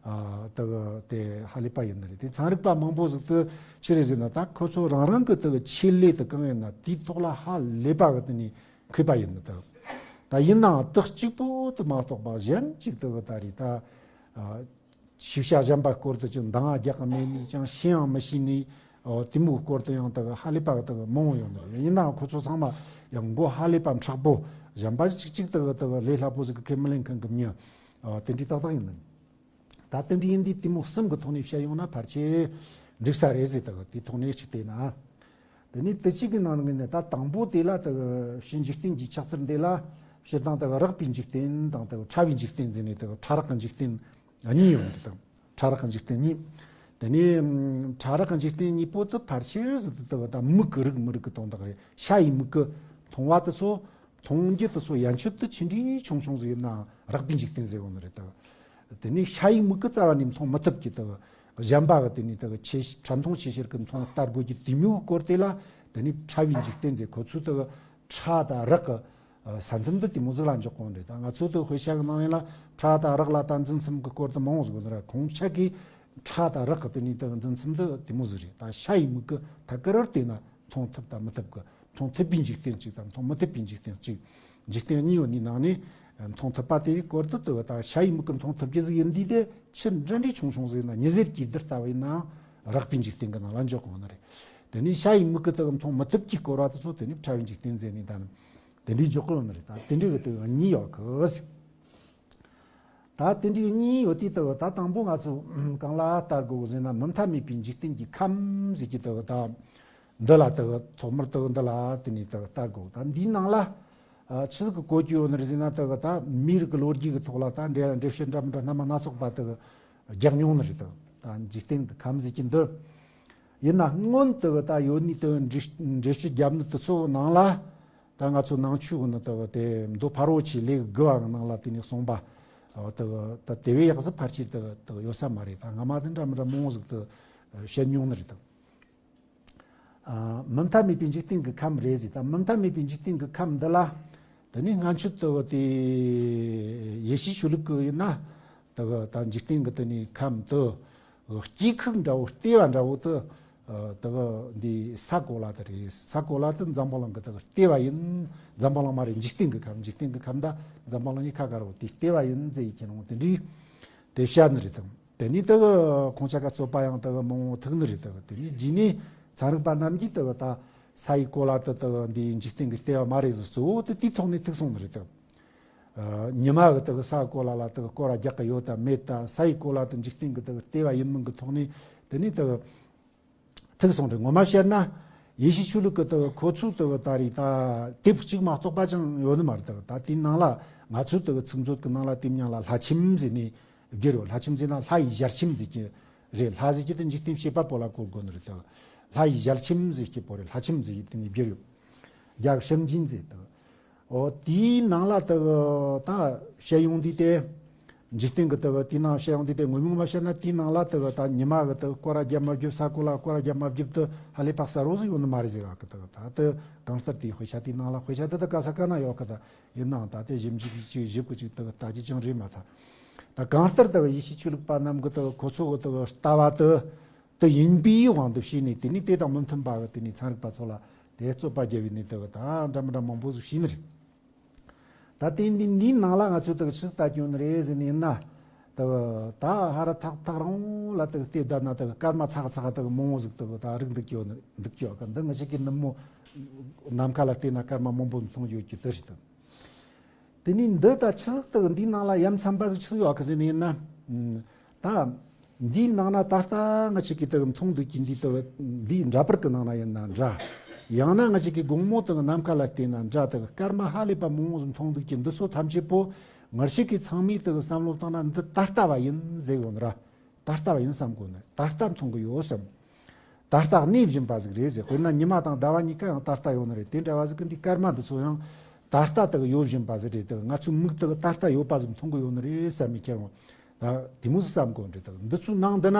དེ་དེ་ཧ་ལས་པ་ཡིན་ནི་རེད། དེ་ཚན་རིག་པ་མང་པོ་ཟིག་དེ་ཆི་རེད་ཟེར་ན། ད་ཁོ་ཚོ་རང་རང་གི་དེ་ཆེད་ལས་དེ་གང་ཡིན་ན་དེའི་ཐོག་ལ་ཧ་ལས་པ་གི་དེ་ནས་མཁས་པ་ཡིན་ནི་དང་། ད་ཡིན་ནའང་དེ་གཅིག་པོ་དེ་མ་གཏོགས་པ་གཞན་གཅིག་དེ་གི་ད་རེད་ད། ཨ། ཤེས་བྱ་གཞན་པ་སྐོར་དུ་ཅིག་འདང་རྒྱག་གི་མེད་ནས་ཀྱང་ཤེས་ཡང་མི་ཤེས་ནས། ཨོ། དེ་མོའི་སྐོར་དུ་ཡང་དེ་གི་ཧ་ལས་པ་གི་དེ་གི་མང་བོ་ཡོང་ནི་རེད། ཡིན་ནའང་ཁོ་ཚོ་ཚང་མ་ཡང་མགོ་ཧ་ལས་པ་མཁྲེགས་པོ། གཞན་པ་གཅིག་གཅིག་དེ་གི་དེ་གི་ལས་སླ་པོ་ཟིག་གི་ཁས་མི་ལེན་མཁན་གི་མྱི། ཨོ། དེ་འདྲའི་ཏག་ཏག་ཡིན་ནི། ད་དེ་འདྲ་ཡིན་དུས་དེ་མོ་གསུམ་གི་ཐོག་ནས་བཤད་ཡོང་ན་ཕལ་ཆེར་འགྲིག་ས་རེད་ཟེར། ད་དེ་ཐོག་ནས་གཅིག་བལྟས་ན། དེ་ནས་དེ་གཅིག་གི་ནང་ནས་ནི་ད་དང་པོ་དེ་ལ་ད་ཕྱི་འཇིག་རྟེན་གྱི་ཆགས་ཚུལ་འདི་ལ་སྤྱིར་བཏང་ད་རགས་པའི་འཇིག་རྟེན་དང་ད་ཕྲ་བའི་འཇིག་རྟེན་ཟེར་ནས། ད་ཕྲ་རགས་ཀྱི་འཇིག་རྟེན་གཉིས་ཡོད་རེད་དང་། ཕྲ་རགས་ཀྱི་འཇིག་རྟེན་གཉིས། དེ་ནས་ཕྲ་རགས་ཀྱི་འཇིག་རྟེན་གཉིས་པོ་དེ་ཕལ་ཆེར་ཟིག་ད་ད་མིག་གི་རིགས་མི་རིགས་ཀྱི་དོན་དག་རེད། ཤ་ཡི་མིག་གིས་མཐོང་བ་དེ་ཚོ། མཐོང་རྒྱུ་དེ་ཚོ་ཡན་ཆོད་དུ་ཆེ་འབྲིང་ཆུང་ཆུང་ཟིག་ཡིན་ནའང་རགས་པའི་འཇིག་རྟེན་ཟེར་བ་ནི་རེད་དོ། དེ་ནས་ཤ་ཡི་མིག་གིས་རྩ་བ་ནས་མཐོང་མི་ཐུབ་ཀྱི་དོ། གཞན་པ་གི་དེ་ནས་དོ་ཆེ་ཕྲ་མཐོང་ཆེ་ཤེལ་གྱིས་མཐོང་ལྟ་དགོས་ཀྱི་དེ་མོའི་སྐོར་དེ་ལ་དེ་ནས་ཕྲ་བའི་འཇིག་རྟེན་ཟེར། ཁོ་ཚོའི་དོ་ཕྲ་དང་རགས་ཀྱི་ས་མཚམས་དེ་དེ་མོ་ཟིག་ལ་འཇོག་གོ་ནི་རེད། ད་ང་ཚོ་དོ་དཔེ་ཆ་གི་ནང་ཡིན་ལ་ཕྲ་དང་རགས་ལ་ད་འཛིན་མཚམས་ཀྱི་སྐོར་དེ་མང་བོ་ཟིག་ཡོད་ནི་རེད། ཁོང་ཆ་གིས་ཕྲ་དང་རགས་ཀྱི་དེ་ནས་དོ་འཛིན་མཚམས་དེ་དེ་མོ་ཟིག་རེད། ད་ཤ་ཡི་མིག་གིས་ཐད་ཀར་བལྟས་ན་མཐོང་ཐུབ་དང་མི་ཐུབ་ཀྱི། མཐོང་ཐུབ་པའི་འཇིག་རྟེན་གཅིག་དང་མཐོང་མི་ཐུབ་པའི་འཇིག་རྟེན་གཅིག། འཇིག་རྟེན་གཉིས་ཡོད་ནི་ནང་ནས་མཐོང་ཐུབ་པ་དེའི་སྐོར་དུ་དུ་དང་ཤ་ཡི་མིག་གིས་མཐོང་ཐུབ་རྒྱུ་ཟིག་ཡིན་དུས་དེ་ཆེས་འབྲིང་འབྲིང་ཆུང་ཆུང་ཟིག་ཡིན་ན་ཉི་ཟེར་གྱི་རྡུལ་ལྟ་བུ་ཡིན་ནའང་རགས་པའི་འཇིག་རྟེན་གྱི་ནང་ལ་འཇོག་གི་ཡོད་ནི་རེད། དེ་ནས་ཤ་ཡི་མིག་གིས་དུ་མཐོང་མི་ཐུབ་ཀྱི་སྐོར་བ་དེ་ཚོ་དེ་ནས་ཕྲ་བའི་འཇིག་རྟེན་ཟེར་ནས་ད་ནི་དེ་འདྲའི་འཇོག་གི་ཡོད་ནི་རེད། ད་དེ་འདྲའི་གི་དུ་གཉིས་ཡོད་གི་ཟིག། ད་དེ་འདྲའི་གཉིས་ཡོད་དུས་དུ་ད་དང་པོ་ང་ཚོ་གང་ལ་ལྟ་དགོས་ཟེར་ན་མུ་མཐའ་མེད་པའི་འཇིག་རྟེན་གྱི་ཁམས་ཟེར་གྱི་དུ་ད་འདི་ལ་དུ་ཐོག་མར་དུ་འདི་ལ་དེ་ནས་དུ་ལྟ་དགོས། ད་འདིའི་ནང་ལ་ཆི་ཟིག་གི་གོ་རྒྱུ་ཡོད་ནི་རེད་ཟེར་ན། དུ་ད་མིའི་རིགས་ཀྱི་ལོ་རྒྱུས་ཀྱི་ཐོག་ལ་ད་འགྲེལ་འགྲེལ་བཤད་འདྲ་མི་འདྲ་སྣ་མ་སྣ་ཚོགས་པ་དུ་རྒྱག་མྱོང་ནི་རེད། དུ་ད་འཇིག་རྟེན་གྱི་ཁམས་ཟེར་གྱི་འདི་ཡིན་ན་སྔོན་དུ་ད་ཡོད་ནི་དུ་འགྲེལ་བཤད་རྒྱབ་ནི་དུ་ཚོ་ནང་ལ། ད་ང་ཚོ་ནང་ཆོས་ནི་དུ་དེ་མདོ་ཕ་རོལ་ཆེ་ལེའུ་དགུ་བ་གི་ནང་ལ་དེ་ནས་གསུངས་པ་དུ་ད་དེ་བས་ཡག་ཟིག་ཕལ་ཆེར་དུ་དུ་ཡོད་ས་མ་རེད། ད་སྔ་མ་དེ་འདྲ་མི་འདྲ་མང་བོ་ཟིག་དུ་བཤད་མྱོང་ནི་རེད་དོ། མུ་མཐའ་མེད་པའི་འཇིག་རྟེན་གྱི་ཁམས་རེད་ཟེར། ད་མུ་མཐའ་མེད་པའི་འཇིག་རྟེན་གྱི་ཁམས་འདི་ལ་དེ་ནས་སྔ་ཕྱི་དུ་དེ་ཡེ་ཤུའི་ཆོས་ལུགས་ཀྱི་ཡིན་ན་དུ་ད་འཇིག་རྟེན་གྱི་དེ་ནས་ཁམས་དུ་སྐྱེ་ཁུག་འདྲ་བོ་ལྟེ་བ་འདྲ་བོ་དུ། ཨ། དེ་གི་འདི་ས་གོ་ལ་དེ་རེད། ས་གོ་ལ་དེ་འཛམ་བུ་གླིང་གི་དེ་གི་ལྟེ་བ་ཡིན། འཛམ་བུ་གླིང་མ་རེད། འཇིག་རྟེན་གི་ཁམས། འཇིག་རྟེན་གི་ཁམས་དང་འཛམ་བུ་གླིང་གཉིས་ཁ་ག་རེ་བོ་དེའི་ལྟེ་བ་ཡིན་ཟེར་ཡི་ཁྱེད་རང་དེ་འདྲའི་དེ་བཤད་ནི་རེད་དང་། དེ་ནས་དེ་གི་ཁོང་ཆ་ག་རྩོད་པ་ཡང་དེ་གི་མང་བོ་ཐུག་ནི་རེད། དེ་གི་དེ་ནས་རྗེས་ནས་ཚན་རིག་པ་རྣམས་ཀྱིས་དེ་གི་ད་ས་ཡི་གོ་ལ་དེ་དེ་གི་འདི་འཇིག་རྟེན་གི་ལྟེ་བ་མ་རེད་ཟེར། གཙོ་བོ་དེ་དེའི་ཐོག་ནས་ཐུག་སོང་ནི་རེད་དང་། ཨ། ཉི་མ་གི་དེ་གི་ས་གོ་ལ་ལ་དེ་གི་སྐོར་ར་རྒྱག་གི་ཡོད་དང་མེད་དང་། ས་ཡི་གོ་ལ་དེ་འཇིག་རྟེན་གི་དེ་གི་ལྟེ་བ་ཡིན་མིན་གི་ཐོག་ནས་དེ་ནས་དེ་གི་ཐུག་སོང་རེད། ངོ་མ་བཤད་ན་ཡེ་ཤུ་ཆོས་ལུགས་ཀྱི་དེ་གི་ཁོ་ཚོའི་དེ་གི་ད་རེས་ད་དེབ་གཅིག་མ་གཏོགས་པ་ཅང་ཡོད་ནི་མ་རེད། དེ་གི་ད་དེའི་ནང་ལ་ང་ཚོའི་དེ་གི་ཚིག་མཛོད་ཀྱི་ནང་ལ་དེབ་མཉམ་ལ་ལྷ་ཁྱིམ་ཟེར་ནས་བསྒྱུར་ཡོད། ལྷ་ཁྱིམ་ཟེར་ན་ལྷ་ཡི་ཞལ་ཁྱིམ་ཟེར་གྱི་རེད། ལྷ་ཟེར་གྱི་དེ་འཇིག་རྟེན་བྱེད་པ་པོ་ལ་གོ་དགོས་ནི་རེད། དེ་གི་ལྷ་ཡི་ཞལ་ཁྱིམ་ཟེར་གྱི་པོ་རེད། ལྷ་ཁྱིམ་ཟེར་གྱི་དེ་ནས་བསྒྱུར་ཡོད། རྒྱ་གི་ཤིང་ཅིན་ཟེར་དེ་གི། འོ། དེའི་ནང་ལ་དེ་གི་ད་བཤད་ཡོང་དུས་དེ། འཇིག་རྟེན་གི་དེ་གི་དེའི་ནང་བཤད་ཡོང་དུས་དེ་ངོ་མ་ངོ་མ་བཤད་ན་དེའི་ནང་ལ་དེ་གི་ད་ཉི་མ་གི་དེ་གི་སྐོར་ར་རྒྱབ་མ་རྒྱབ། ས་གོ་ལ་སྐོར་ར་རྒྱབ་མ་རྒྱབ་དེ་ཧ་ལས་པ་གསལ་བོ་ཟིག་ཡོད་ནི་མ་རེད་ཟེར་ག་གི། དེ་གི་ད་དེ་གང་ལྟར་དེའི་དཔེ་ཆ་དེའི་ནང་ལ། དཔེ་ཆ་དེ་དེ་ག་ས་ག་ན་ཡོད་གི། ད་ཡིན་ནའང་ད་དེ་ཞིབ་འཇུག་གཅིག་ཞིབ་གི་གཅིག་དེ་གི་ལྟ་རྒྱུ་ཅང་རེད་མ་ཐལ། ད་གང་ལྟར་དེ་གི་ཡེ་ཤུ་ཆོས་ལུགས་པ་རྣམས་གི་དེ་གི་ཁོ་ཚོ་གི་དེ་གི་ལྟ་བ་དེ། དེ་ཡིན་པའི་དབང་དུ་བྱས་ནས་དེ་ནས་དེ་དང་མི་མཐུན་པ་གི་དེ་ནས་ཚན་རིག་པ་ཚོ་ལ་དེ་རྩོད་པ་རྒྱབ་ཡིན་ནས་དེ་གི་ད་འདྲ་མི་འདྲ་མང་པོ་ཟིག་བྱས་ནི་རེད། ད་དེ་འདི་འདིའི་ནང་ལ་ང་ཚོས་དེ་གི་ཆི་ཟིག་ལྟ་རྒྱུ་ནི་རེད་ཟེར་ནས་ཡིན་ན། དེ་གི་ད་ཧ་ར་ཐག་ཐག་རིང་ལ་དེ་གི་བལྟས་བསྡད་ན་དེ་གི་སྐར་མ་ཚག་ཚག་དེ་གི་མང་བོ་ཟིག་དེ་གི་ད་རིག་འདུག་གི་ཡོད་ནི་འདུག་གི་ཡོད་གི། འདི་ང་ཞིག་གི་ནུབ་མོ་ནམ་མཁའ་ལ་བལྟས་ན་སྐར་མ་མང་པོ་མཐོང་ཡོད་ཀྱི་དེ་རེད་དེ། དེ་ནས་འདི་ད་ཆི་ཟིག་དེ་གི་འདིའི་ནང་ལ་ཡ་མཚན་པ་ཟིག་ཆི་ཟིག་ཡོད་གི་ཟེར་ནས་ཡིན་ན། ཨ། ད་འདིའི་ནང་ན་ད་ལྟ་ང་ཅིག་གིས་དེ་གི་མཐོང་འདུག་གི་འདི་དེ་གི་འདིའི་འདྲ་པར་གི་ནང་ན་ཡིན་ན་འདྲ། ཡང་ན་ང་ཅིག་གིས་དགོང་མོ་དེ་གི་ནམ་མཁའ་ལ་བལྟས་ན་འདྲ། དེ་གི་སྐར་མ་ཧ་ལས་པ་མང་བོ་ཟིག་མཐོང་འདུག་གི། འདི་ཚོ་ཐམས་ཅད་པོ་ང་ཅིག་གིས་ཚང་མས་དེ་གི་བསམ་བློ་བཏང་ན་འདི་ད་ལྟ་བ་ཡིན་ཟེར་གོ་ནི་ར། ད་ལྟ་བ་ཡིན་བསམ་གོ་ནི། ད་ལྟ་མཐོང་གི་ཡོད་བསམ། ད་ལྟ་གནས་བཞིན་པ་ཟིག་རེད་ཟེར། དཔེར་ན་ཉི་མ་དང་ཟླ་བ་གཉིས་ཀ་ཡང་ད་ལྟ་ཡོད་ནི་རེད། དེ་འདྲ་བ་ཟིག་གི་འདི་སྐར་མ་འདི་ཚོ་ཡང་ ད་ལྟ་དག་ཡོད་བཞིན་པ་ཟིག་རེད། དག་ང་ཚོའི་མིག་དག་ད་ལྟ་ཡོད་པ་ཟིག་མཐོང་གི་ཡོད་ནི་རེད་བསམ་མི་ཁྱེར་འོང་། ད་དེ་མོ་ཟིག་བསམ་དགོས་རེད། དག་འདི་ཚོའི་ནང་འདི་ན།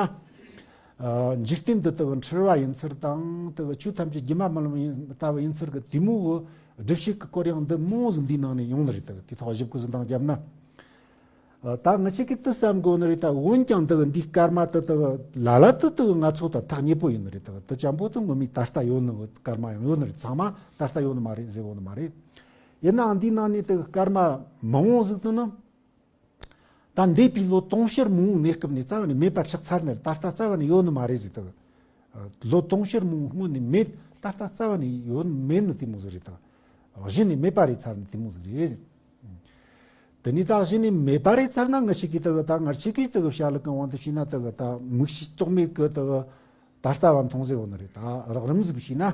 ཨ། འཇིག་རྟེན་འདི་དག་འཁྲུལ་བ་ཡིན་ཚུལ་དང་། དག་ཆོས་ཐམས་ཅད་སྒྱུ་མ་མ་ལོན་ལྟ་བུ་ཡིན་ཚུལ་གི་དེ་མོ་གི་སྒྲུབ་བྱེད་ཀྱི་སྐོར་ཡང་འདི་མོ་ཟིག་འདིའི་ནང་ནས་ཡོང་ནི་རེད། དག་དེ་ཐོག་ཞིབ་གི་གཟིགས་སྟངས་བརྒྱབ་ན། ཨ། ད་ང་ཆོ་གིས་དེ་བསམ་དགོས་ནི་རེད། ད་འོན་ཀྱང་དག་འདིའི་སྐར་མ་དེ་དག་ལ་ལ་དེ་དག་ང་ཚོ་དང་ཐག་ཉེ་པོ་ཡིན་ནི་རེད། དག་དེ་ཅན་པོ་དེ་ངོ་མའི་ད་ལྟ་ཡོད་ནི་གི་སྐར་མ་ཡང་ཡོད་ནི་རེད། ཚང་མ་ད་ལྟ་ཡོད་ནི་མ་རེད་ཟེར་གོ་ནི་མ་རེད། ཡིན་ནའང་འདིའི་ནང་ནས་དག་སྐར་མ་མང་བོ་ཟིག་དེ་ནི། ད་འདས་པའི་ལོ་དུང་ཕྱུར་མང་བོའི་གནས་སྐབས་ནས་རྩ་བ་ནས་མེད་པ་ཆགས་ཚར་ནས། ད་ལྟ་རྩ་བ་ནས་ཡོད་ནི་མ་རེད་ཟེར། དག་ལོ་དུང་ཕྱུར་མང་བོ་སྔོན་ནས་མེད། ད་ལྟ་རྩ་བ་ནས་ཡོད་མེད་ནི་དེ་མོ་ཟིག་རེད། དག་གཞི་ནས་མེད་པ་རེད་ཚར་ནི་དེ་མོ་ཟིག་རེད། དེ་ནས་ད་གཞི་ནས་མེད་པ་རེད་ཚར་ན། ང་ཆོ་གིས་དག་ད་ང་ཆོ་གིས་དག་བྱ་ལུགས་གི་དབང་དུ་བྱས་ན། དག་ད་མིག་ཤེས་རྟོག་མེད་གིས་དག་ད་ལྟ་བ་མཐོང་ཟེར་བ་ནི་རེད། ད་རགས་རིམ་ཟིག་བྱས་ན།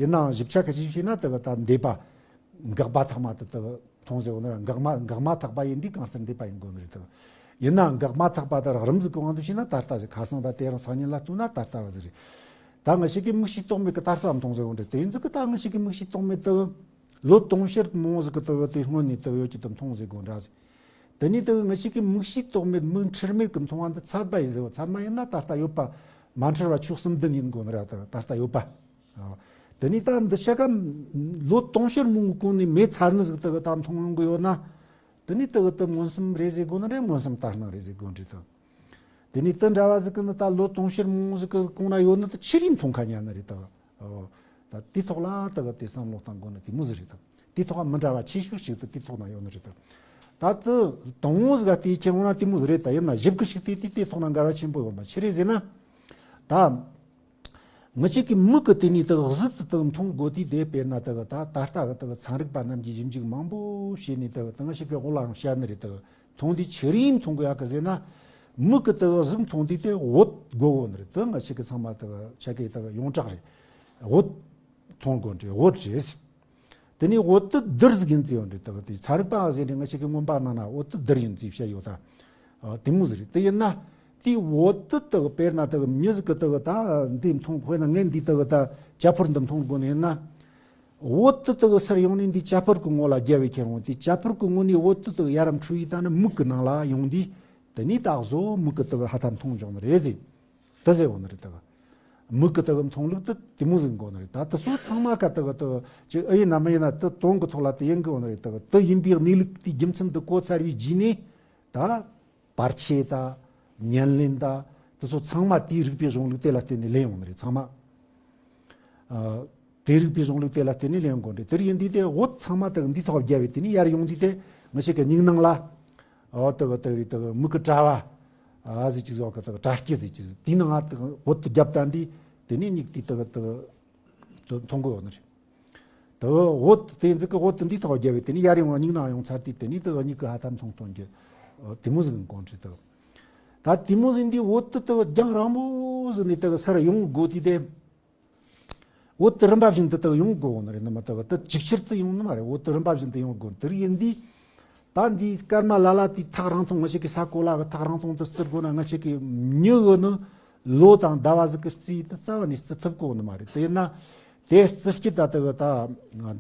ཡིན་ནའང་ཞིབ་ཆ་གི་ཅིག་བྱས་ན། དག་ད་འདས་པ་འགག་པ་ཐ་མ་དེ་དག་མཐོང་ཟེར་བ་ནི་ར། འགག་མ་འགག་མ་ཐག་པ་ཡིན་དུས་གང་ལྟར་འདས་པ་ཡིན་དགོས་ནི་རེད། དག་ཡིན་ནའང་འགག་མ་ཐག་པ་དེ་རགས་རིམ་ཟིག་གི་དབང་དུ་བྱས་ན་ད་ལྟ་ཟིག་ཁ་སང་དང་དེ་རིང་སང་ཉིན་ལ་ལྟོས་ན་ད་ལྟ་བ་ཟིག་རེད། ད་ང་ཆོ་གིས་མིག་ཤེས་རྟོག་མེད་གིས་ད་ལྟ་མཐོང་ཟེར་བ་འདྲ། དེ་ཡིན་ཟིག་གི་ད་ང་ཆོ་གིས་མིག་ཤེས་རྟོག་མེད་དེ་ལོ་དུང་ཕྱུར་མང་ཟིག་གི་དེ་དེ་སྔོན་ནས་དེ་ཡོད་ཀྱི་དེ་མཐོང་ཟེར་དགོས་འདྲ་ཟིག་དེ་ནས་དེ་ང་ཆོ་གིས་མིག་ཤེས་རྟོག་མེད་མིག་འཁྲུལ་མེད་གིས་མཐོང་བ་འདི་ཚད་པ་ཡིན་ཟེར་བ། ཚད་མ་ཡིན་ན་ད་ལྟ་ཡོད་པ་མ་འཁྲུལ་བ་ཆོས་གསུམ་ལྡན་ཡིན་དགོས་ནི་ར། ད་ད་ལྟ་ཡོད་པ། ཨ། དེ་ནས་ད་འདི་ཆ་ག་ལོ་དུང་ཕྱུར་མང་པོའི་གོང་ནས་མེད་ཚར་ནི་ཟིག་དེ་གི་ད་མཐོང་ཡོང་གི་ཡོད་ན། དེ་ནས་དེ་གི་དེ་མངོན་སུམ་རེད་ཟེར་དགོས་ནི་རེད། མངོན་སུམ་ལྟར་སྣང་རེད་ཟེར་དགོས་འདྲ་དེ། དེ་ནས་དེ་འདྲ་བ་ཟིག་གི་ནི་ད་ལོ་དུང་ཕྱུར་མང་པོ་ཟིག་གི་གོང་ན་ཡོད་ནི་དེ་ཆི་རིགས་མཐོང་ཁ་ཉན་ནི་རེད་དེ། ཨོ། ད་དེ་ཐོག་ལ་དེ་གི་དེ་བསམ་བློ་གཏང་དགོས་ནི་དེ་མོ་ཟིག་རེད་དེ། དེ་ཐོག་མི་འདྲ་བ་ཆེ་ཤོས་ཤིག་དེ་དེ་ཐོག་ན་ཡོད་ནི་རེད་དེ། ད་དེ་དང་པོ་ཟིག་ག་དེ་ཁྱེར་འོང་ན་དེ་མོ་ཟིག་རེད། ད་ཡིན་ན་ཞིབ་གི་ཞིག་དེ་དེ་དེ་ཐོག་ན་འགལ་བ་ཆེན་པོ་ཡོད་མ། ཆི་རེད་ཟེར་ན། ད། ང་ཆོ་གི་མིག་གིས་དེ་ནས་དེ་གཟུགས་དེ་དག་མཐོང་དགོས་དུས་དེ། དཔེར་ན་དེ་གི་ད་ད་ལྟ་གི་དེ་གི་ཚན་རིག་པ་རྣམས་ཀྱིས་ཞིབ་འཇུག་མང་པོ་བྱས་ནས་དེ་གི་དེ་ང་ཆོ་གི་འོག་ལའང་བཤད་ནི་རེད། དེ་གི་མཐོང་དུས་ཆི་རིགས་མཐོང་དགོས་ཡག་གི་ཟེར་ན། མིག་གིས་དེ་གི་གཟུགས་མཐོང་དུས་དེ་འོད་དགོས་གོ་ནི་རེད། དེ་ང་ཆོ་གི་ཚང་མ་དེ་གི་ཆ་གི་དེ་གི་ཡོངས་གྲགས་རེད། འོད་མཐོང་དགོས་ནི་རེད། འོད་རེད། དེ་ནས་འོད་དེ་རྡུལ་ཟིག་ཡིན་ཚུལ་ཡོད་རེད། དེ་གི་དེ་ཚན་རིག་པ་ཟེར་ནས་ང་ཆོ་གི་མངོན་པ་ནང་ན་འོད་དེ་རྡུལ་ཡིན་ཚུལ་བཤད་ཡོད་ད། ཨ། དེ་མོ་ཟིག་རེད། དེ་ཡིན་ན་དེའི་འོད་དེ་དེ་གི་དཔེར་ན་དེ་གི་མྱི་ཟིག་གིས་དེ་གི་ད་འདི་མཐོང་། དཔེར་ན་ངས་འདི་དེ་གི་ད་ཇ་ཕོར་འདི་མཐོང་དགོས་ནི་ཡིན་ན། འོད་དེ་དེ་གི་སར་ཡོང་ནས་འདི་ཇ་ཕོར་གི་ངོ་ལ་རྒྱབ་བས་ཁྱེར་འོང་དུས། ཇ་ཕོར་གི་ངོ་ནས་འོད་དེ་དེ་གི་ཡར་འཕྲོས་ཡི་ད་ནི་མིག་གི་ནང་ལ་ཡོང་དུས། དེ་ནས་ད་གཟོད་མིག་གིས་དེ་གི་ཧ་ཐ་མཐོང་འཇོག་ནི་རེད་ཟེར། དེ་ཟེར་བ་ནི་རེད། དེ་གི་མིག་གིས་དེ་གི་མཐོང་ལུགས་དེ་དེ་མོ་ཟིག་དགོས་ནི་རེད། ད་དེ་ཚོ་ཚང་མ་ཀ་དེ་གི་དེ་གི་ཅིག་ཨེ་ཡིན་ན་མི་ཡིན་ན་དེ་དོན་གི་ཐོག་ལ་དེ་ཡིན་དགོས་ནི་རེད། དེ་གི་དེ་ཡིན་པའི་གནས་ལུགས་དེའི་རྒྱུ་མཚན་དེ་གོ་ཚར་བའི་རྗེས་ནས། ད་བར་ཆད་ད་ཉམས་ལེན་ད་དེ་ཚོ་ཚང་མ་དེའི་རིགས་པའི་གཞུང་ལུགས་དེ་ལ་བརྟེན་ནས་ལེན་ཡོང་ནི་རེད། ཚང་མ། ཨ། དེའི་རིགས་པའི་གཞུང་ལུགས་དེ་ལ་བརྟེན་ནས་ལེན་དགོས་རེད། དེར་ཡིན་དུས་དེ་འོད་ཚང་མ་དེ་འདི་ཐོག་བརྒྱབ་པས་དེ་ནས་ཡར་ཡོང་དུས་དེ་ང་ཆོ་གི་མིག་ནང་ལ། ཨོ། དེ་གི་དེ་གི་དེ་གི་མིག་གི་དྲ་བ། ཨ་ཟེར་གྱི་ཟོག་གི་དེ་གི་དྲ་སྐྱི་ཟེར་གྱི་ཟོག་དེའི་ནང་ང་དེ་གི་འོད་དེ་བརྒྱབ་ད་འདི། དེ་ནས་མིག་དེ་དེ་གི་དེ་གི་མཐོང་གི་ཡོད་ནི་རེད། དེ་འོད་དེ་ཟིག་གི་འོད་དེ་འདི་ཐོག་བརྒྱབ་པས་དེ་ནས་ཡར་ཡོང་བ་མིག་ནང་ཡོང་ཚར་དུས་དེ་ནས་དེ་གི་མིག་གིས་ཧ་ཐ་མཐོང་གཏོང་རྒྱུ། ཨོ། དེ་མོ་ཟིག་གི་གོང་ཁྲིད་དེ། ད་དེ་མོ་ཟིག་འདི་འོད་དེ་དེ་གི་རྒྱང་རིང་པོ་ཟིག་ནས་དེ་གི་སར་ཡོང་དགོས་དུས་དེ། འོད་དེ་རིམ་པ་བཞིན་དུ་དེ་གི་ཡོང་དགོས་ནི་རེད། ནི་མ་དེ་གི་དེ་ཅིག་ཆར་དུ་ཡོང་ནི་མ་རེད། འོད་དེ་རིམ་པ་བཞིན་དུ་ཡོང་དགོས། དེར་ཡིན་དུས། ད་འདི་སྐར་མ་ལ་ལ་དེའི་ཐག་རིང་ཐུང་། ང་ཆོ་གི་ས་གོ་ལ་གི་ཐག་རིང་ཐུང་དེ་བརྩི་དགོས་ན། ང་ཆོ་གི་མྱི་གི་ནི་ལོ་དང་ཟླ་བ་ཟིག་གི་རྩིས་དེ་རྩ་བ་ནས་བརྩི་ཐུབ་གོ་ནི་མ་རེད། དེ་ཡིན་ན་དེ་རྩི་སྤྱད་ད་དེ་གི་ད་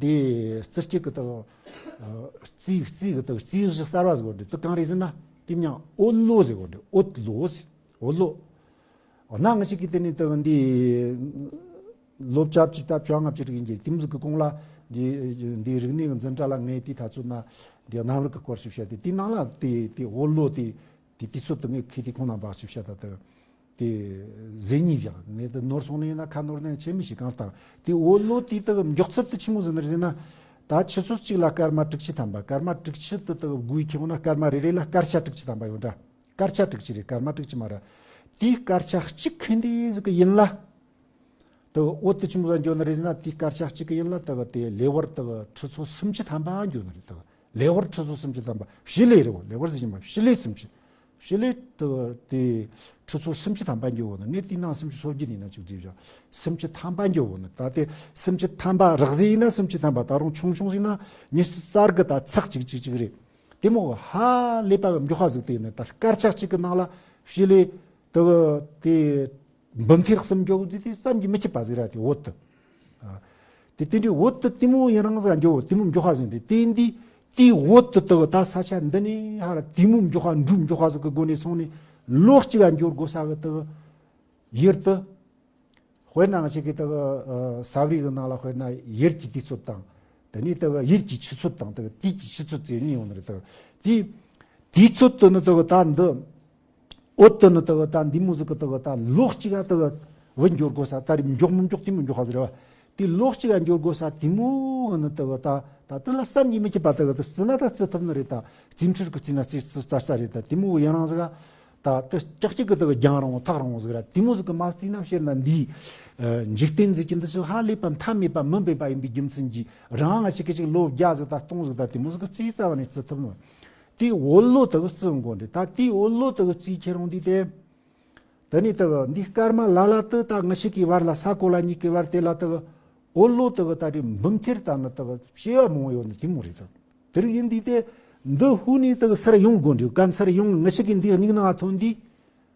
འདི་རྩི་སྤྱད་གི་དེ་གི་རྩིས། རྩིས་གི་དེ་གི་རྩིས་གཞི་གསར་བ་ཟིག་ཡོད་རེད། དེ་གང་རེད་ཟེར་ན། དེ་མྱིང་འོད་ལོ་ཟེར་གོ་རེད། འོད་ལོ་ཟེར། འོད་ལོ། འོ་ན་ང་ཆོ་གིས་དེ་ནས་དེ་འདི་ལོ་བཅོ་བརྒྱད་ཅིག་ད་བཅོ་ལྔ་ཅིག་རིང་གི་དེ་མོ་ཟིག་གི་གོང་ལ། འདི་འདི་རིག་གནས་ཀྱི་འཛིན་གྲྭ་ལ་ངས་དེ་ད་ཚོད་ན་འདི་གནམ་རིག་གི་སྐོར་ཞིག་བཤད་དེ། དེའི་ནང་ལ་དེ་དེ་འོད་ལོ་དེ་དེ་དུས་ཚོད་དེ་ངས་ཁེ་དེ་ཁོང་རྣམ་པ་ཞིག་བཤད་ད་དེ་དེ་ཟེར་ཉིན་བཞག་ངས་དེ་ནོར་སོང་ནི་ཡིན་ན་ཁ་ནོར་ནི་ཆེ་མི་ཞིག་གང་ལྟར་དེ་འོད་ལོ་དེ་དེ་མགྱོགས་ཚད་དེ་ཆི་མོ་ཟིག་ནི་རེད་ཟེར་ན། ད་ཆུ་ཚོད་གཅིག་ལ་སྐར་མ་དྲུག་ཅུ་ཐམ་པ། སྐར་མ་དྲུག་ཅུ་དེ་དེ་དགུའི་ཁྱེར་འོང་ན་སྐར་མ་རེ་རེ་ལ་སྐར་ཆ་དྲུག་ཅུ་ཐམ་པ་ཡོད་འདྲ། སྐར་ཆ་དྲུག་ཅུ་རེད། སྐར་མ་དྲུག་ཅུ་མ་རེད། དེའི་སྐར་ཆ་གཅིག་ཁེ་འདི་ཟིག་གི་ཡུན་ལ། དེ་འོད་དེ་ཆི་མོ་ཟིག་འགྱོ་ནི་རེད་ཟེར་ན། དེའི་སྐར་ཆ་གཅིག་གི་ཡུན་ལ་དེ་དེ་ལེ་དབར་དེ་ཁྲི་ཚོ་སུམ་ཅུ་ཐམ་པ་འགྱོ་ནི་རེད། དེ་ལེ་དབར་ཁྲི་ཚོ་སུམ་ཅུ་ཐམ་པ། བྱེ་ལེ་རེད་བ། ལེ་དབར་ཟེར་གྱི་མ། བྱེ་ལེ་སུམ་ཅུ། བྱེ་ལེ་དེ་དེ་ཁྲི་ཚོ་སུམ་ཅུ་ཐམ་པ་འགྱོ་བ་ནི། ངས་དེའི་ནང་སུམ་ཅུ་སོ་བརྒྱད་ཡིན་ན་ཅིག་བརྩིས་བཞག་སུམ་ཅུ་ཐམ་པ་འགྱོ་བ་ནི། ད་དེ་སུམ་ཅུ་ཐམ་པ་རགས་ཟིག་ཡིན་ན་སུམ་ཅུ་ཐམ་པ། ད་རུང་ཆུང་ཆུང་ཟིག་ན་ཉི་ཤུ་རྩ་དགུ་དང་ཚེག་གཅིག་གཅིག་གཅིག་རེད། དེ་མོ་ཧ་ལས་པ་གི་མགྱོགས་པ་ཟིག་དེ་ཡིན་ན། ད་སྐར་ཆ་གཅིག་གི་ནང་ལ་བྱེ་ལེ་དེ་དེ་འབུམ་ཐེར་གསུམ་འགྱོ་དུས་དེ་བསམ་གྱིས་མི་ཁྱབ་པ་ཟིག་ར། དེ་འོད་དེ། ཨ། དེ་དེ་འདྲའི་བོད་དུ་དེ་མོ་ཡུན་རིང་ཟིག་འགྱོ་དེ་མོ་འགྱོ་ཁ་ཟིན་རེད། དེ་འདི་དེའི་བོད་དུ་དུ་ད་ས་ཆ་འདི་ནས་ཧ་ར་དེ་མོ་འགྱོ་ཁ་འགྲུབ་འགྱོ་ཁ་ཟིག་གི་སྒོ་ནས་སོང་ནས་ལོ་གཅིག་ག་འགྱོ་དགོས་ས་གི་དུ་ཡུལ་དུ། དཔེར་ན་ང་ཅག་གི་དུ་ས་བརི་གི་ནང་ལ་དཔེར་ན་ཡུལ་གྱི་དུས་ཚོད་དང་དེ་ནས་དུ་ཡུལ་གྱི་ཆུ་ཚོད་དང་དུ་དུས་ཀྱི་ཆུ་ཚོད་ཟེར་ནི་ཡོང་ནི་རེད། དུ་དེའི་དུས་ཚོད་དུ་ནི་དུ་ད་འདི། འོ་དེ་ནི་དེ་གི་ད་འདི་མོ་ཟིག་གི་དེ་གི་ད་ལོ་གཅིག་ག་དེ་གི་བུད་འགྱོ་དགོས་ས་ད་རེས་མགྱོགས་མི་མགྱོགས་དེ་མི་མགྱོགས་ས་ཟིག་རེད་བ། དེ་ལོ་གཅིག་ག་འགྱོ་དགོས་ས་དེ་མོ་གི་ནི་དེ་གི་ད་ད་དེ་ལ་བསམ་གྱིས་མི་ཁྱབ་པ་དེ་གི་དེ་བརྩི་ན་ད་བརྩི་ཐུབ་ནི་རེད། ད་རྩིས་འཕྲུལ་གི་བརྩིས་ན་རྩིས་རྩིས་རྩ་རྩ་རེད། ད་དེ་མོ་གི་ཡུན་རིང་ཟིག་ག་ད་དེ་ཀྱག་ཀྱག་གི་དེ་གི་རྒྱང་རིང་བོ་ཐག་རིང་བོ་ཟིག་ར། དེ་མོ་ཟིག་གི་མ་བརྩིས་ན་ཕྱིར་ན་འདིའི་འཇིག་རྟེན་ཟིག་གི་འདི་ཚོ་ཧ་ལས་པ་མཐའ་མེད་པ་མི་འབེབས་པ་ཡིན་པའི་རྒྱུ་མཚན་གྱིས་རང་ང་ཅིག་གི་ཅིག་ལོ་བརྒྱ་ཟིག་ད་སྟོང་ཟིག་ད་དེ་མོ་ཟིག་གི་རྩིས་རྩ་བ་ནས་བརྩི་ཐུབ་ནི། དེའི་འོད་ལོ་དག་བརྩི་དགོས་འདི་ད་དེའི་འོད་ལོ་དག་བརྩིས་ཁྱེར་འོང་དུས་དེ། དེ་ནས་དག་འདི་སྐར་མ་ལ་ལ་དུ་ད་ང་ཞིག་གི་བར་ལ་ས་གོ་ལ་གཉིས་ཀྱི་བར་དེ་ལ་དག་འོད་ལོ་དག་ད་རེས་འབུམ་ཐེར་ད་ནི་དག་བྱེ་བ་མང་ཡོད་ནི་དེ་མོ་རེད་དག་དེ་རིགས་ཡིན་དུས་དེ་འདི་ཧུ་ནས་དག་སར་ཡོང་དགོས་འདི་གན་སར་ཡོང་ང་ཞིག་གི་འདི་སྙིང་ནང་ཐོན་དུས།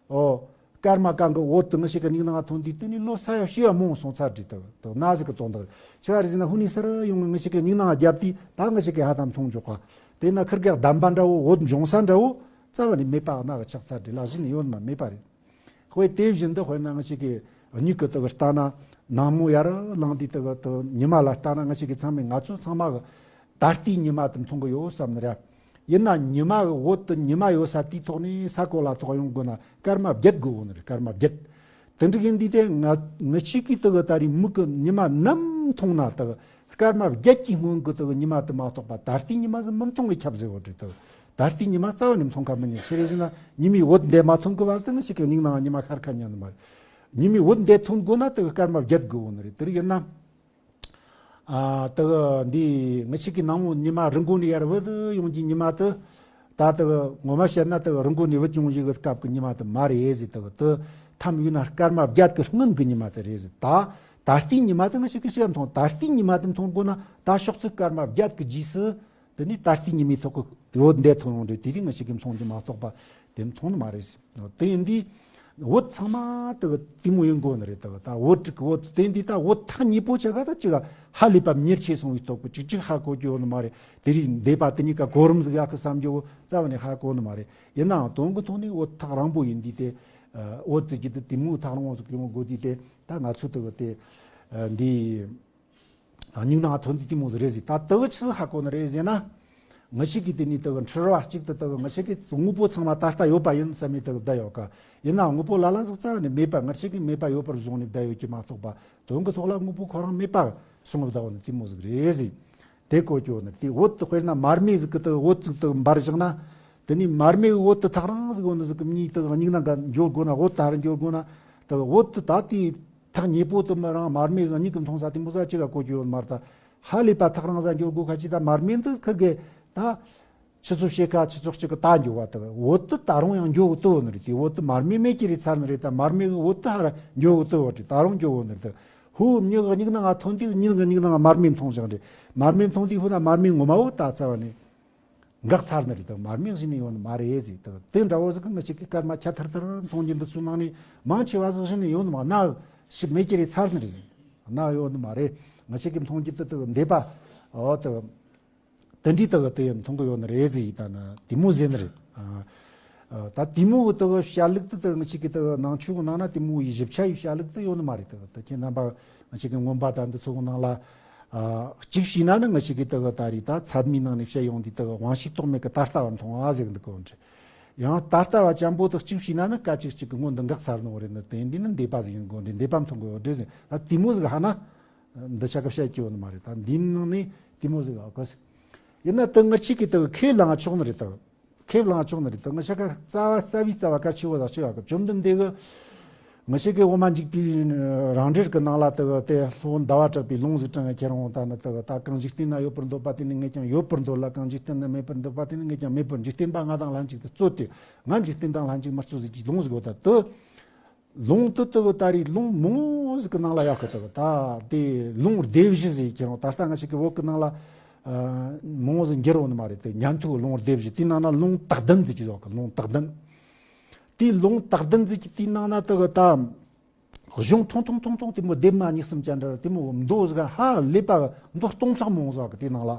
ཨོ། སྐར་མ་གང་གི་འོད་དུ་ང་ཞིག་གི་སྙིང་ནང་ཐོན་དུས་དེ་ནས་ལོ་ས་ཡ་བྱེ་བ་མང་སོང་ཚར་དྲི་དག་དག་ན་ཟིག་གི་དོན་དག་ཆེ་བ་རེད་ཟེར་ན་ཧུ་ནས་སར་ཡོང་ང་ཞིག་གི་སྙིང་ནང་རྒྱབ་དུས་ད་ང་ཞིག་གི་ཧ་ད་མཐོང་འཇོག་ག་དེ་ན་ཁིར་གེ་གདམས་པ་འདྲ་བོ་འོད་འབྱུང་ས་འདྲ་བོ་རྩ་བ་ནས་མེད་པ་ན་གི་ཆགས་ཚར་དྲི་ལ་གཞི་ནས་ཡོད་མ་མེད་པ་རེད། དཔེ་དེ་བཞིན་དུ་དཔེར་ན་ང་ཞིག་གི་མྱིག་གི་དག་ལྟ་ན་ནངས་མོ་ཡར་ལངས་དུས་དག་དག་ཉི་མ་ལ་ལྟ་ན་ང་ཞིག་གི་ཚང་མས་ང་ཚོ་ཚང་མ་གི་ད་ལྟའི་ཉི་མ་དེ་མཐོང་གི་ཡོད་བསམ་ནི་ར། ཡིན་ན་ཉི་མ་གི་འོད་དུ་ཉི་མ་ཡོད་ས་དེའི་ཐོག་ནས་ས་གོ་ལ་ཐོག་ཡོང་དགོས་ན་སྐར་མ་བརྒྱད་དགོས་འོ་ནི་རེད། སྐར་མ་བརྒྱད། དེ་འདྲ་ཡིན་དུས་དེ་ང་ང་ཞིག་གིས་དག་ད་རེས་མིག་གི་ཉི་མ་ནམ་མཐོང་ན་དག་སྐར་མ་བརྒྱད་ཀྱི་སྔོན་གི་དག་ཉི་མ་དེ་མ་གཏོགས་པ་ད་ལྟའི་ཉི་མ་ཟིག་མི་མཐོང་བའི་ཁྱབ་ཟེར་བ་རེད་དག་ད་ལྟའི་ཉི་མ་རྩ་བ་ནས་མཐོང་ཁ་མི་ཉན། ཆི་རེད་ཟེར་ན་ཉི་མའི་འོད་འདས་མ་ཐོན་གི་བར་དུ་ང་ཞིག་གི་མྱིག་ནང་ཉི་མ་ཤར་ཁ་ཉན་ནི་མ་རེད། ཉི་མའི་འོད་འདས་ཐོན་དགོས་ན་དག་སྐར་མ་བརྒྱད་དགོས་འོ་ནི་རེད། དེ་རིགས་ཡིན་ན། ཨ་དག་འདི་ང་ཞིག་གི་ནངས་མོ་ཉི་མ་རི་མགོ་ནས་ཡར་བུད་ཡོང་གི་ཉི་མ་དེ། ད་དག་ངོ་མ་བཤད་ན་དག་རི་མགོ་ནས་བུད་ཡོང་གི་གི་སྐབས་ཀྱི་ཉི་མ་དེ་མ་རེད་ཟེར། དག་དེ་ཐམ་ཡོད་ན་སྐར་མ་བརྒྱད་ཀྱི་སྔོན་གྱི་ཉི་མ་དེ་རེད་ཟེར། ད་ད་ལྟའི་ཉི་མ་དེ་ང་ཞིག་གི་ཞིག་མཐོང་། ད་ལྟའི་ཉི་མ་དེ་མཐོང་དགོས་ན་ད་ཕྱོགས་ཚིག་སྐར་མ་བརྒྱད་ཀྱི་རྗེས་སུ། དེ་ནས་ད་ལྟའི་ཉི་མའི་ཐོག་གི་འོད་འདས་ཐོན་ཡོང་དུས་དེ་དུས་ང་ཞིག་གིས་མཐོང་རྒྱུ་མ་གཏོགས་པ་དེ་མཐོང་ནི་མ་རེད། དེ་ཡིན་དུས་འོད་ཚང་མ་དེ་གི་དེ་མོ་ཡིན་དགོས་ནི་རེད། དེ་གི་ད་འོད་དྲུག་གི་འོད་དེ་ཡིན་དུས་ད་འོད་ཐག་ཉེ་པོ་ཆེ་ག་ད་ཅི་ག་ཧ་ལས་པ་མྱུར་ཆེ་སོང་བའི་སྟོབས་ཀྱིས་ཅིག་ཅིག་ཧ་གོ་རྒྱུ་ཡོད་ནི་མ་རེད། དེ་རིང་འདས་པ་དེ་གཉིས་ཀ་གོ་རིམ་ཟིག་ཡག་གི་བསམ་རྒྱུ་རྩ་བ་ནས་ཧ་གོ་ནི་མ་རེད། ཡིན་ནའང་དོན་གི་ཐོག་ནས་འོད་ཐག་རིང་པོ་ཡིན་དུས་དེ་འོད་ཙི་གི་དེ་དེ་མོ་ཐག་རིང་བོ་ཟིག་ཡོང་དགོས་དུས་དེ་ད་ང་ཚོ་དེ་གི་དེ་འདི། སྙིང་ནང་ཐོན་དུས་དེ་མོ་ཟིག་རེད་ཟེར། ད་དེ་གི་ཆི་ཟིག་ཧ་གོ་ནི་རེད་ཟེར་ན། ང་ཞིག་གིས་དེ་ནས་དེ་གི་འཁྲུལ་བ་གཅིག་ཏུ་དེ་གི་ང་ཞིག་གིས་དངོས་པོ་ཚང་མ་ད་ལྟ་ཡོད་པ་ཡིན་བསམ་ནས་དེ་གི་བསྡད་ཡོད་ཀ་ཡིན་ནའང་དངོས་པོ་ལ་ལ་ཟིག་རྩ་བ་ནས་མེད་པ་ང་ཞིག་གིས་མེད་པ་ཡོད་པར་བཟུང་ནས་བསྡད་ཡོད་ཀྱི་མ་གཏོགས་པ་དོན་གི་ཐོག་ལ་དངོས་པོ་ཁོ་རང་མེད་པ་སོང་བསྡད་ཡོད་ནི་དེ་མོ་ཟིག་རེད་ཟེར། དེ་གོ་ཀྱོ་ནི་དེ་འོད་དེ་དཔེར་ན་མར་མེ་ཟིག་གི་དེ་འོད་ཟིག་དེ་འབར་བཞག་ན། དེ་ནས་མར་མེ་གི་འོད་དེ་ཐག་རིང་ཟིག་འོ་ནི་ཟིག་གི་མྱིག་དེ་མྱིག་ནང་ག་འགྱོ་དགོས་ན་འོད་དེ་རུ་འགྱོ་དགོས་ན། དེ་འོད་དེ་ད་དེ་ཐག་ཉེ་པོ་དེ་མི་རང་མར་མེ་གི་མྱིག་གི་མཐོང་ས་དེ་མོ་ས་ཅི་ག་གོ་རྒྱུ་ཡོད་མ་རེད། ད་ཧ་ལས་པ་ཐག་རིང་ས་འགྱོ་དགོས་ཁ་ཅིག་ད་མར་མེ་འདི་ཁིར་གེ་ད་ཆུ་ཚོད་ཕྱེད་ཀ་ཆུ་ཚོད་གཅིག་གི་ད་འགྱོ་བ་དེ་འོད་དེ་ད་རུང་ཡང་འགྱོ་གི་དེ་འོ་ནི་རེད། དེ་འོད་དེ་མར་མེ་མེད་ཀྱི་རེད་ཚར་ནི་རེད། ད་མར་མེ་གི་འོད་དེ་ཧ་ར་འགྱོ་གི་དེ་འོ་རེད། ད་རུང་འགྱོ་འོ་ནི་རེད། དེ་ཧུ་མྱི་གི་མྱིག་ནང་ང་ཐོན་དུས་མྱི་གི་མྱིག་ནང་ང་མར་མེ་མཐོང་བཞག་རེད། མར་མེ་མཐོང་དུས་ཧུ་ན་མར་མེ་ངོ་མ་འོ་ད་རྩ་བ་ནས། འགག་ཚར་ནི་རེད། དང་མར་མེ་ཟིན་ནི་ཡོད་ནི་མ་རེད་ཟེར། དང་དེ་འདྲ་བོ་ཟིག་གི་ང་ཞིག་གི་སྐར་མ་ཁྱ་ཐར་ཐར་མཐོང་རྒྱུ་འདི་ཚོའི་ནང་ནས་མང་ཆེ་བ་ཟིག་ཟིན་ནི་ཡོད་ནི་མ་ན་ཞིག་མེད་ཀྱི་རེད་ཚར་ནི་རེད་ཟེར། ན་ཡོད་ནི་མ་རེད། ང་ཞིག་གི་མཐོང་རྒྱུ་དེ་དེ་འདས་པ་འོ་དེ་དེ་འདྲའི་དེ་དེ་མཐོང་གི་ཡོད་ནི་རེད་ཟེར། ད་ན་དེ་མོ་ཟེར་ནི་རེད། ད་དེ་མོ་གི་དེ་བྱ་ལུགས་དེ་དེ་ང་ཞིག་གི་དེ་ནང་ཆོས་གི་ནང་ན་དེ་མོ་ཡི་ཞིབ་ཆ་ཡི་བྱ་ལུགས་དེ་ཡོད་ནི་མ་རེད། དེ་དེ་ཁྱེད་རྣམ་པ་ང་ཞིག་གི་མངོན་པ་དང་འདི་ཚོ་གི་ནང་ལ། གཅིག་བྱས་ན་ནི་ང་ཞིག་གིས་དེ་གི་ད་རེས་ད་ཚད་མའི་ནང་ནས་བཤད་ཡོང་དུས་དེ་གི་དབང་ཤེས་རྟོག་མེད་ཀྱི་ད་ལྟ་བ་མཐོང་བ་ཟེར་གི་འདུག་གོ་འདྲ། ཡང་ད་ལྟ་བ་ཅན་པོ་དེ་གཅིག་བྱས་ན་ནི་སྐད་ཅིག་གཅིག་གི་སྔོན་དུ་འགག་ཚར་ནོ་རེད། ནི་དེ་འདི་ནི་འདས་པ་ཟིག་ཡིན་དགོས་འདྲ། འདས་པ་མཐོང་གི་ཡོད་འདྲ་ཟེར། ད་དེ་མོ་ཟིག་ཧ་ན། འདི་ཆ་གི་བཤད་ཀྱི་ཡོད་ནི་མ་རེད། ད་འདིའི་ནང་ནས་དེ་མོ་ཟིག་ཨ་གོ་ཟིག་ཡིན་ན་དེ་ང་ཞིག་གིས་དེ་གི་ཁས་བླངས་ཆོག་ནི་རེད་ད། ཁས་བླངས་ཆོག་ནི་རེད། ད་ང་ཞིག་ག་རྩ་བ་རྩ་བའི་རྩ་བ་གལ་ཆེ་བོ་དང་ཆེ་བ་གི་བཅོམ་ལྡན་འདས་གི་ང་ཞིག་གི་འོ་མ་འཇིགས་པའི་རང་འགྲེལ་གི་ནང་ལ་དེ་གི་དེ་སློབ་དཔོན་ཟླ་བ་གྲགས་པའི་ལུང་ཟིག་དྲངས་ཁྱེར་འོང་། ད་ནི་དེ་གི་ད་གང་འཇིག་རྟེན་ན་ཡོད་པར་འདོད་པ་དེ་ནི་ངས་ཀྱང་ཡོད་པར་འདོད་ལ། གང་འཇིག་རྟེན་ན་མེད་པར་འདོད་པ་དེ་ནི་ངས་ཀྱང་མེད་པར། འཇིག་རྟེན་པ་ང་དང་ལྷན་ཅིག་ཏུ་རྩོད་དེ། ང་འཇིག་རྟེན་དང་ལྷན་ཅིག་མི་རྩོད་ཟེར་གྱི་ལུང་ཟིག་ཡོད། ད་དེ། ལུང་དུ་དུ་ད་རེས་ལུང་མང་ཟིག་གི་ནང་ལ་ཡག་གི་དུ་ད་དེ་ལུང་སྡེ་བཞི་ཟིག་ཁྱེར་འོང་། ད་ལྟ་ང་ཞིག་གི་བོད་གི་ནང་ལ་མང་ཟིག་འགྱུར་འོང་ནི་མ་རེད། དེ་ཉན་ཐོས་ལུང་སྡེ་བཞི་དེའི་ནང་ན་ལུང་དག་ལྡན་ཟིག་གི་ཡོད་གི། ལུང་དག་ལྡན། དེའི་ལུང་དག་ལྡན་ཟིག་གི་དེའི་ནང་ན་དུ་ད་ གཞུང་ཐུང་ཐུང་ཐུང་ཐུང་དེ་མོ་ལྡེབ་མ་གཉིས་གསུམ་ཅན་འདྲ་དེ་མོ་མདོ་ཟིག་ཧ་ལས་པ་མདོ་སྟོང་ཕྲག་མང་ཟིག་གི་དེ་ནང་ལ།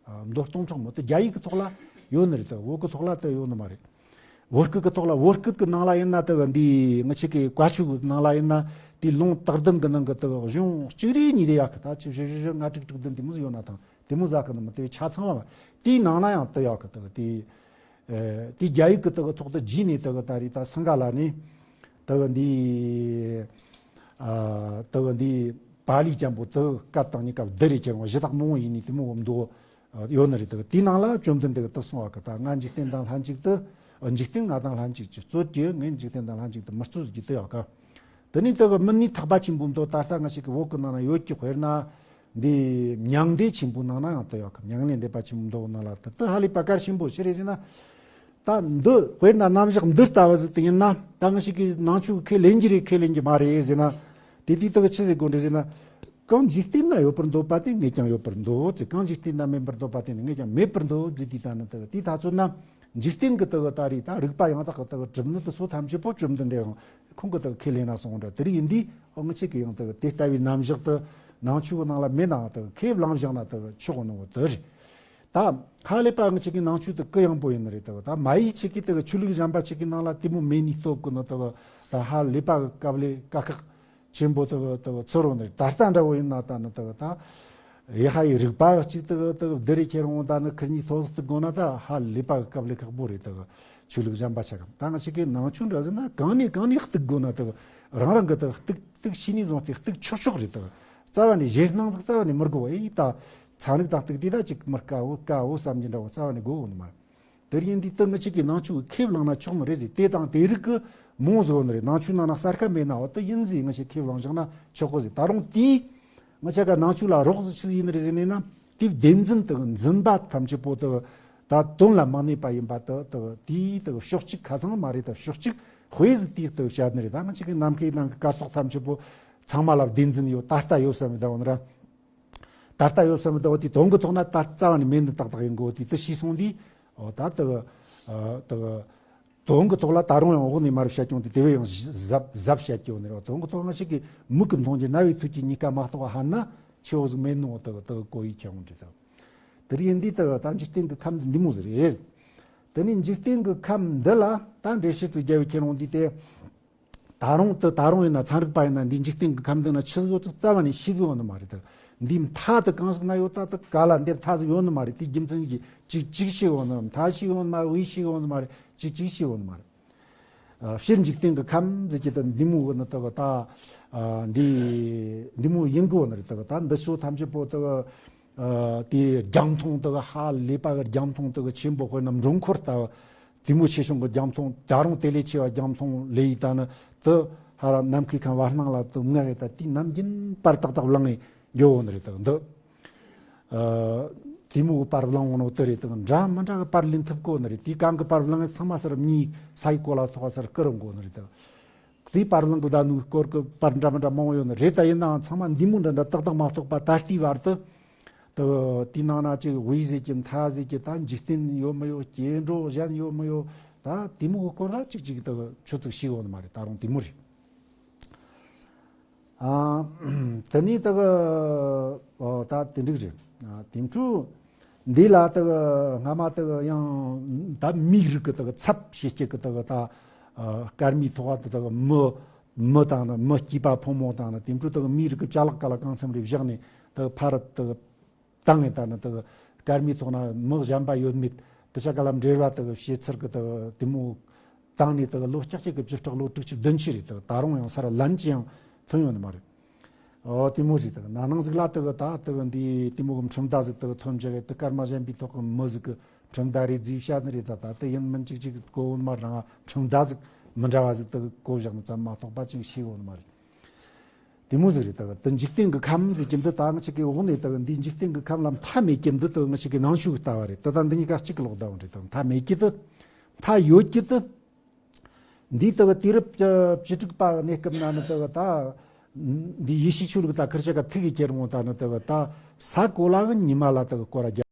ཨ། མདོ་སྟོང་ཕྲག་མང་དེ་རྒྱ་ཡིག་གི་ཐོག་ལ་ཡོད་ནི་རེད་དོ། བོད་གི་ཐོག་ལ་དེ་ཡོད་ནི་མ་རེད། བོད་སྐད་གི་ཐོག་ལ། བོད་སྐད་གི་ནང་ལ་ཡིན་ན་དེ་གི་འདི་ང་ཆོ་གི་བཀའ་ཆོས་གི་ནང་ལ་ཡིན་ན་དེ་ལུང་དག་ལྡན་གི་ནང་གི་དེ་གི་གཞུང་གཅིག་རེ་གཉིས་རེ་ཡོད་གི། ད་ཆི་བཞི་བཞི་བཞི་ལྔ་དྲུག་དྲུག་བདུན་དེ་མོ་ཟིག་ཡོད་ན་ཐང་། དེ་མོ་ཟིག་གི་ནི་མི་དེ་ཆ་ཚང་བ། དེའི་ནང་ན་ཡང་དེ་ཡོད་གི། དེ་གི་དེ་ཨེ། དེ་རྒྱ་ཡིག་གི་དེ་གི་ཐོག་ཏུ་བསྒྱུར་ནས་དེ་གི་ད་རེས་ད་སིངྒ་ལ་ནས་དེ་གི་འདི། ཨ། དེ་གི་འདི་པཱ་ལི་ཅན་པོ་དེ་གི་སྐད་དང་གཉིས་ཀ་བསྡུར་རེ་ཁྱེར་འོང་གཞི་བདག་མང་བོ་ཡིན་ནི་དེ་མོ་མདོ་ཡོད་ནི་རེད། དེ་གི་དེའི་ནང་ལ་བཅོམ་ལྡན་འདས་གི་དེ་གསུངས་པ་གི། ད་ང་འཇིག་རྟེན་དང་ལྷན་ཅིག་ཏུ། འཇིག་རྟེན་ང་དང་ལྷན་ཅིག་ཏུ་རྩོད་ཀྱི། ངས་འཇིག་རྟེན་དང་ལྷན་ཅིག་ཏུ་མི་རྩོད་ཟེར་གི་དེ་ཡོད་གི། དེ་ནས་དེ་གི་མི་ནི་ཐེག་པ་ཆེན་པོའི་མདོ་ད་ལྟ་ང་ཞིག་གི་བོད་གི་ནང་ན་ཡོད་ཀྱི། དཔེར་ན་འདི་མྱང་འདས་ཆེན་པོའི་ནང་ན་ཡང་དེ་ཡོད་གི། མྱང་འདས་འདས་པ་ཆེན་པོའི་མདོ་ནང་ལ་དེ་དེ་ཧ་ལས་པ་གལ་ཆེན་པོ་ཞིག་རེད་ཟེར་ན། ད་འདི་དཔེར་ན་རྣམ་གཞག་འདི་ལྟ་བུ་ཟིག་དེ་ཡིན་ན་ད་ང་ཞིག་གི་ནང་ཆོས་ཁས་ལེན་གྱི་རེད་ཁས་ལེན་གྱི་མ་རེད་ཟེར་ན། དེ་དུས་དེ་གི་ཆི་ཟེར་དགོས་འདྲ་ཟེར་ན། གང་འཇིག་རྟེན་ན་ཡོད་པར་འདོད་པ་དེ་ངས་ཀྱང་ཡོད་པར་འདོད་ཅེས། གང་འཇིག་རྟེན་ན་མེད་པར་འདོད་པ་དེ་ནི་ངས་ཀྱང་མེད་པར་འདོད་ཅེས། དེ་ལྟ་ན་དེ་གི་དེ་ད་ཚོད་ན་འཇིག་རྟེན་གི་དེ་གི་ད་རེད། ད་རིགས་པ་ཡང་དག་གི་དེ་གི་གྲུབ་ནི་དེ་ཚོ་ཐམས་ཅད་པོ་བཅོམ་ལྡན་འདས་ཁོང་གིས་དེ་གི་ཁས་ལེན་ན་སོང་འདྲ་དེ་རིགས་ཡིན་དུས། ཨོ་ང་ཆོ་གིས་ཡང་དེ་གི་དེ་ལྟ་བུའི་རྣམ་གཞག་དེ་ནང་ཆོས་གི་ནང་ལ་མེད་ནའང་དེ་གི་ཁས་བླངས་བཞག་ན་དེ་གི་ཆོག་གོ་ནོ་དེ་རེད། ད་ཧ་ལས་པ་ང་ཆོ་གི་ནང་ཆོས་དེ་གུ་ཡངས་པོ་ཡིན་ནི་རེད། དེ་གི་ད་མ་ཡིག་ཆོ་གི་དེ་གི་ཆོས་ལུགས་གཞན་པ་ཆོ་གི་ནང་ལ་དེ་མོ་མེད་ནི་སྟོབས་གི་ནི་དེ་གི་ད་ཧ་ལས་པ་གི་དཀའ་ལས་དཀའ་ཁག་ཆེན་པོ་དེ་གི་དེ་གི་ཚོར་རོ་ནི་རེད། ད་ལྟ་འདྲ་བོ་ཡིན་ན་ད་ནི་དེ་གི་ད་ཡེ་ཧ་ཡི་རིག་པ་གཅིག་དེ་གི་དེ་གི་བསྡུར་རེ་ཁྱེར་འོང་ད་ནི་ཁིར་གཉིས་ཐོག་སྟེ་དགོས་ན་ད་ཧ་ལས་པ་གི་དཀའ་ལས་ཁག་པོ་རེད། དེ་གི་ཆོས་ལུགས་གཞན་པ་ཆ་གམ་ད་ང་ཆོ་གི་ནང་ཆོས་འདྲ་ཟེར་ན་གང་ནས་གང་ནས་གཏུག་དགོས་ན་དེ་གི་རང་རང་གི་དེ་གི་གཏུག་གཏུག་ཤེས་ནས་བཟུང་སྟེ་གཏུག་ཆོག་ཆོག་རེད། དེ་གི་རྩ་བ་ནས་ཞེད་སྣང་ཟིག་རྩ་བ་ནས་མི་དགོས་པ། ཨེ་ད་ཚན་རིག་དང་གཏུག་དུས་ད་ཅིག་མི་དཀའ་བོ་དཀའ་བོ་བསམ་གྱི་འདྲ་བོ་རྩ་བ་ནས་དགོས་འོང་ནི་མ་རེད། དེར་ཡིན་དུས་དེ་ང་ཆོ་གི་ནང་ཆོས་ཁས་བླངས་ན་ཆོག་ནི་རེད་ཟེར། དེ་དང་དེ་རིགས་ཀྱི་མོ་བཟོ་ནི་རེད། ནང་ཆོས་ནང་ན་གསར་ཁ་མེད་ན་འོ་དེ་ཡིན་ཟེར་ང་ཆོས་ཁས་བླངས་བཞག་ན་ཆོག་གི་ཟེར། ད་རུང་དེས་ང་ཆ་ག་ནང་ཆོས་ལ་རོགས་ཟིག་ཆི་ཟིག་ཡིན་ནི་རེད་ཟེར་ནས་ན། དེ་བདེན་འཛིན་དེ་འཛིན་པ་ཐམས་ཅད་པོ་དེ་ད་དོན་ལ་མ་གནས་པ་ཡིན་པ་དེ་དེ་དེའི་དེ་ཕྱོགས་གཅིག་ཁ་ཚང་མ་རེད། ད་ཕྱོགས་གཅིག་དཔེ་ཟིག་དེའི་དེ་བཤད་ནི་རེད། ད་ང་ཆོ་གི་ནམ་མཁའི་ནང་གི་སྐར་ཚོགས་ཐམས་ཅད་པོ་ཚང་མ་ལ་བདེན་འཛིན་ཡོད། ད་ལྟ་ཡོད་བསམ་མི་ད་འོ་ན་ར། ད་ལྟ་ཡོད་བསམ་མི་འདུག་དེ་དོན་གྱི་ཐོག་ན་ད་རྩ་བ་ནས་མེད་ནི་ཏག་ཏག་ཡིན་གོ། དེ་དེ་ཤེས་སོང་དུས་ཨོ་ད་དེ་དེ་དོན་གྱི་ཐོག་ལ་ད་རུང་ཡང་འོག་ནས་མར་བཤད་ཀྱང་དེ་དེ་བས་ཡང་གཟབ་གཟབ་བཤད་ཀྱི་ཡོད་ནི་རེད། དོན་གྱི་ཐོག་ང་ཞིག་གིས་མིག་གིས་མཐོང་རྒྱུ་རྣ་བས་ཐོས་རྒྱུ་གཉིས་ཀ་མ་གཏོགས་ཧ་ན་ཆེ་བོ་ཟིག་མེད་ནོ། དེ་དེ་གོ་ཡི་ཁྱེད་འོང་འདྲི་དེ་དེ་རིགས་ཡིན་དུས་དེ་ད་འཇིག་རྟེན་གྱི་ཁམས་འདི་མོ་ཟིག་རེད། དེ་ནས་འཇིག་རྟེན་གྱི་ཁམས་འདི་ལ་ད་འགྲེལ་བཤད་ཅིག་རྒྱབ་པའི་ཁྱེད་འོང་དུས་དེ། ད་རུང་དུ་ད་རུང་ཡིན་ན་ཚན་རིག་པ་ཡིན་ན་འདིའི་འཇིག་རྟེན་གྱི་ཁམས་འདི་ན་ཆི་ཟིག་ཡོད་ཚུལ་རྩ་བ་ནས་ཤེས་གི་ཡོད་ནི་མ་རེད། ད་འདིའི་མཐའ་དེ་གང་ཟིག་ན་ཡོད། ད་དེ་ག་ལ་འདིར་མཐའ་ཟིག་ཡོད་ནི་མ་རེད། དེའི་རྒྱུ་མཚན་གྱིས་ཅིག་ཅིག་ཤེས་ཡོད་ནི་མཐའ་ཤེས་ཡོད་ནི་མ་རེད། དབུས་ཤེས་ཡོད་ནི་མ་རེད། ཅིག་ཅིག་ཤེས་ཡོད་ནི་མ་རེད། ཨ་སྤྱིར་འཇིག་རྟེན་གྱི་ཁམས་ཟེར་གྱི་དེ་འདི་མོ་གི་ནི་དེ་གི་ད་ཨ་འདི་འདི་མོ་ཡིན་གི་ཡོད་ནི་རེད། དེ་གི་ད་འདི་ཚོ་ཐམས་ཅད་པོ་དེ་གི་ཨ་དེ་རྒྱང་མཐོང་དེ་གི་ཧ་ལས་པ་གི་རྒྱང་མཐོང་དེ་གི་ཆེན་པོ། དཔེར་ན་འགྲོ་འཁོར་ལྟ་བུ། དེ་མོ་ཆེ་ཆུང་གི་རྒྱང་མཐོང་། ད་རུང་དེ་ལས་ཆེ་བ་རྒྱང་མཐོང་ལས་ཡིན་ད་ནི་དེ་ཧ་ར་ནམ་མཁའི་ཁམས་བར་སྣང་ལ་དེ་ངག་ཡིན་ད་དེ་ནམ་རྒྱུན་པར་ཏག་ཏག་བླངས་ཡི་འགྱོ་འོ་ནི་རེད། ད་འདི་ཨ་དེ་མོ་གི་པར་བླངས་འོ་ནོ་དེ་རེད། ད་འདྲ་མི་འདྲ་གི་པར་ལེན་ཐུབ་གོ་ནི་རེད། དེ་གང་གི་པར་བླངས་ཚང་མ་སར་མྱི་ས་ཡི་གོ་ལ་ཐོག་སར་ཀི་རུ་འགོ་ནི་རེད། ད་དེ་པར་བླངས་གི་ད་ནུ་སྐོར་གི་པར་འདྲ་མི་འདྲ་མང་བོ་ཡོད་ནི་རེད། ད་ཡིན་ནའང་ཚང་མ་འདི་མོ་འདྲ་འདྲ་ཏག་ཏག་མ་གཏོགས་པ་ད་ལྟའི་བར་དུ། དེ་དེའི་ནང་ན་ཅིག་དབུས་ཟེར་གྱི་མཐའ་ཟེར་གྱི་ད་འཇིག་རྟེན་ཡོད་མི་ཡོད། སྐྱེ་འགྲོ་གཞན་ཡོད་མི་ཡོད། ད་དེ་མོ་གི་སྐོར་ལ་ཅིག་ཅིག་ད་ཆུ་ཚིག་ཤེས་ཡོད་ནི་མ་རེད། ད་རུང་དེ་མོ་རེད། ཨ་དེ་ནས་ད་ཨོ་ད་དེ་འགྲིག་རེད། ཨ་དེ་འཕྲོ་འདི་ལ་ད་སྔ་མ་ད་ཡང་ད་མིའི་རིགས་ཀྱི་ད་ཚབ་བྱེད་ཀྱི་ད་ད་སྐར་མའི་ཐོག་ད་ད་མི་མི་དང་ནི་མི་སྐྱེས་པ་ཕོ་མོ་དང་ནི་དེ་འཕྲོ་ད་མིའི་རིགས་ཀྱི་ཅ་ལག་ག་ལ་གང་འཚམ་རེ་བཞག་ནས་ད་ཕར་ད་བཏང་ངེ་ད་ནི་དེ་སྐར་མའི་ཐོག་ན་མི་གཞན་པ་ཡོད་མེད་དེ་ཆ་ག་ལ་འབྲེལ་བ་དེ་བྱེད་ཚུལ་གི་དེ་དེ་མོ་བཏང་ནས་དེ་ལོ་ལྕགས་ཀྱི་བཅུ་ཕྲག་ལོ་དྲུག་ཅུ་བདུན་ཅུ་རེད། དེ་ད་རུང་ཡང་སར་ལན་ཅི་ཡང་ཐོན་ཡོད་ནི་མ་རེད། ཨོ་དེ་མོ་ཞིག་དེ་ན་ནང་ཟིག་ལ་དེ་ད་དེ་འདི་དེ་མོ་གི་ཁྲིམས་ཟླ་ཟིག་དེ་ཐོན་བྱ་གི་དེ་སྐར་མ་གཞན་པའི་ཐོག་གི་མི་ཟིག་གི་ཁྲིམས་ཟླ་རེད་ཟེར་བཤད་ནི་རེད། ད་ད་དེ་ཡིན་མིན་ཅིག་ཅིག་གོ་འོ་ནི་མ་རང་ཁྲིམས་ཟླ་ཟིག་མི་འདྲ་བ་ཟིག་དེ་གོ་བཞག་ནི་ཙམ་མ་གཏོགས་པ་ཅིག་ཤེས་འོ་ནི་མ་རེད། དེ་མོ་ཟིག་རེད། ད་དེ་འཇིག་རྟེན་གྱི་ཁམས་ཟེར་གྱི་འདི་ད་ང་ཅག་གི་འོག་ནས་ད་འདི་འཇིག་རྟེན་གྱི་ཁམས་ལ་མཐའ་མེད་ཀྱི་འདི་ད་ང་ཅག་གི་ནང་ཆོས་ཀྱི་ལྟ་བ་རེད། ད་ད་འདི་གཉིས་ཀ་གཅིག་གི་ལོག་ལྟ་བ་རེད། ད་མཐའ་མེད་ཀྱི་འདི་མཐའ་ཡོད་ཀྱི་འདི་འདི་ད་དུས་རབས་བཅུ་དྲུག་པ་གནས་སྐབས་ན་ནི་ད་ད་འདི་ཡེ་ཤུའི་ཆོས་ལུགས་ད་ཁིར་ཆ་ག་ཐུག་གི་ཁྱེར་འོང་ད་ནི་ད་ད་ས་གོ་ལ་གི་ཉི་མ་ལ་ད་སྐོར་ར་རྒྱབ།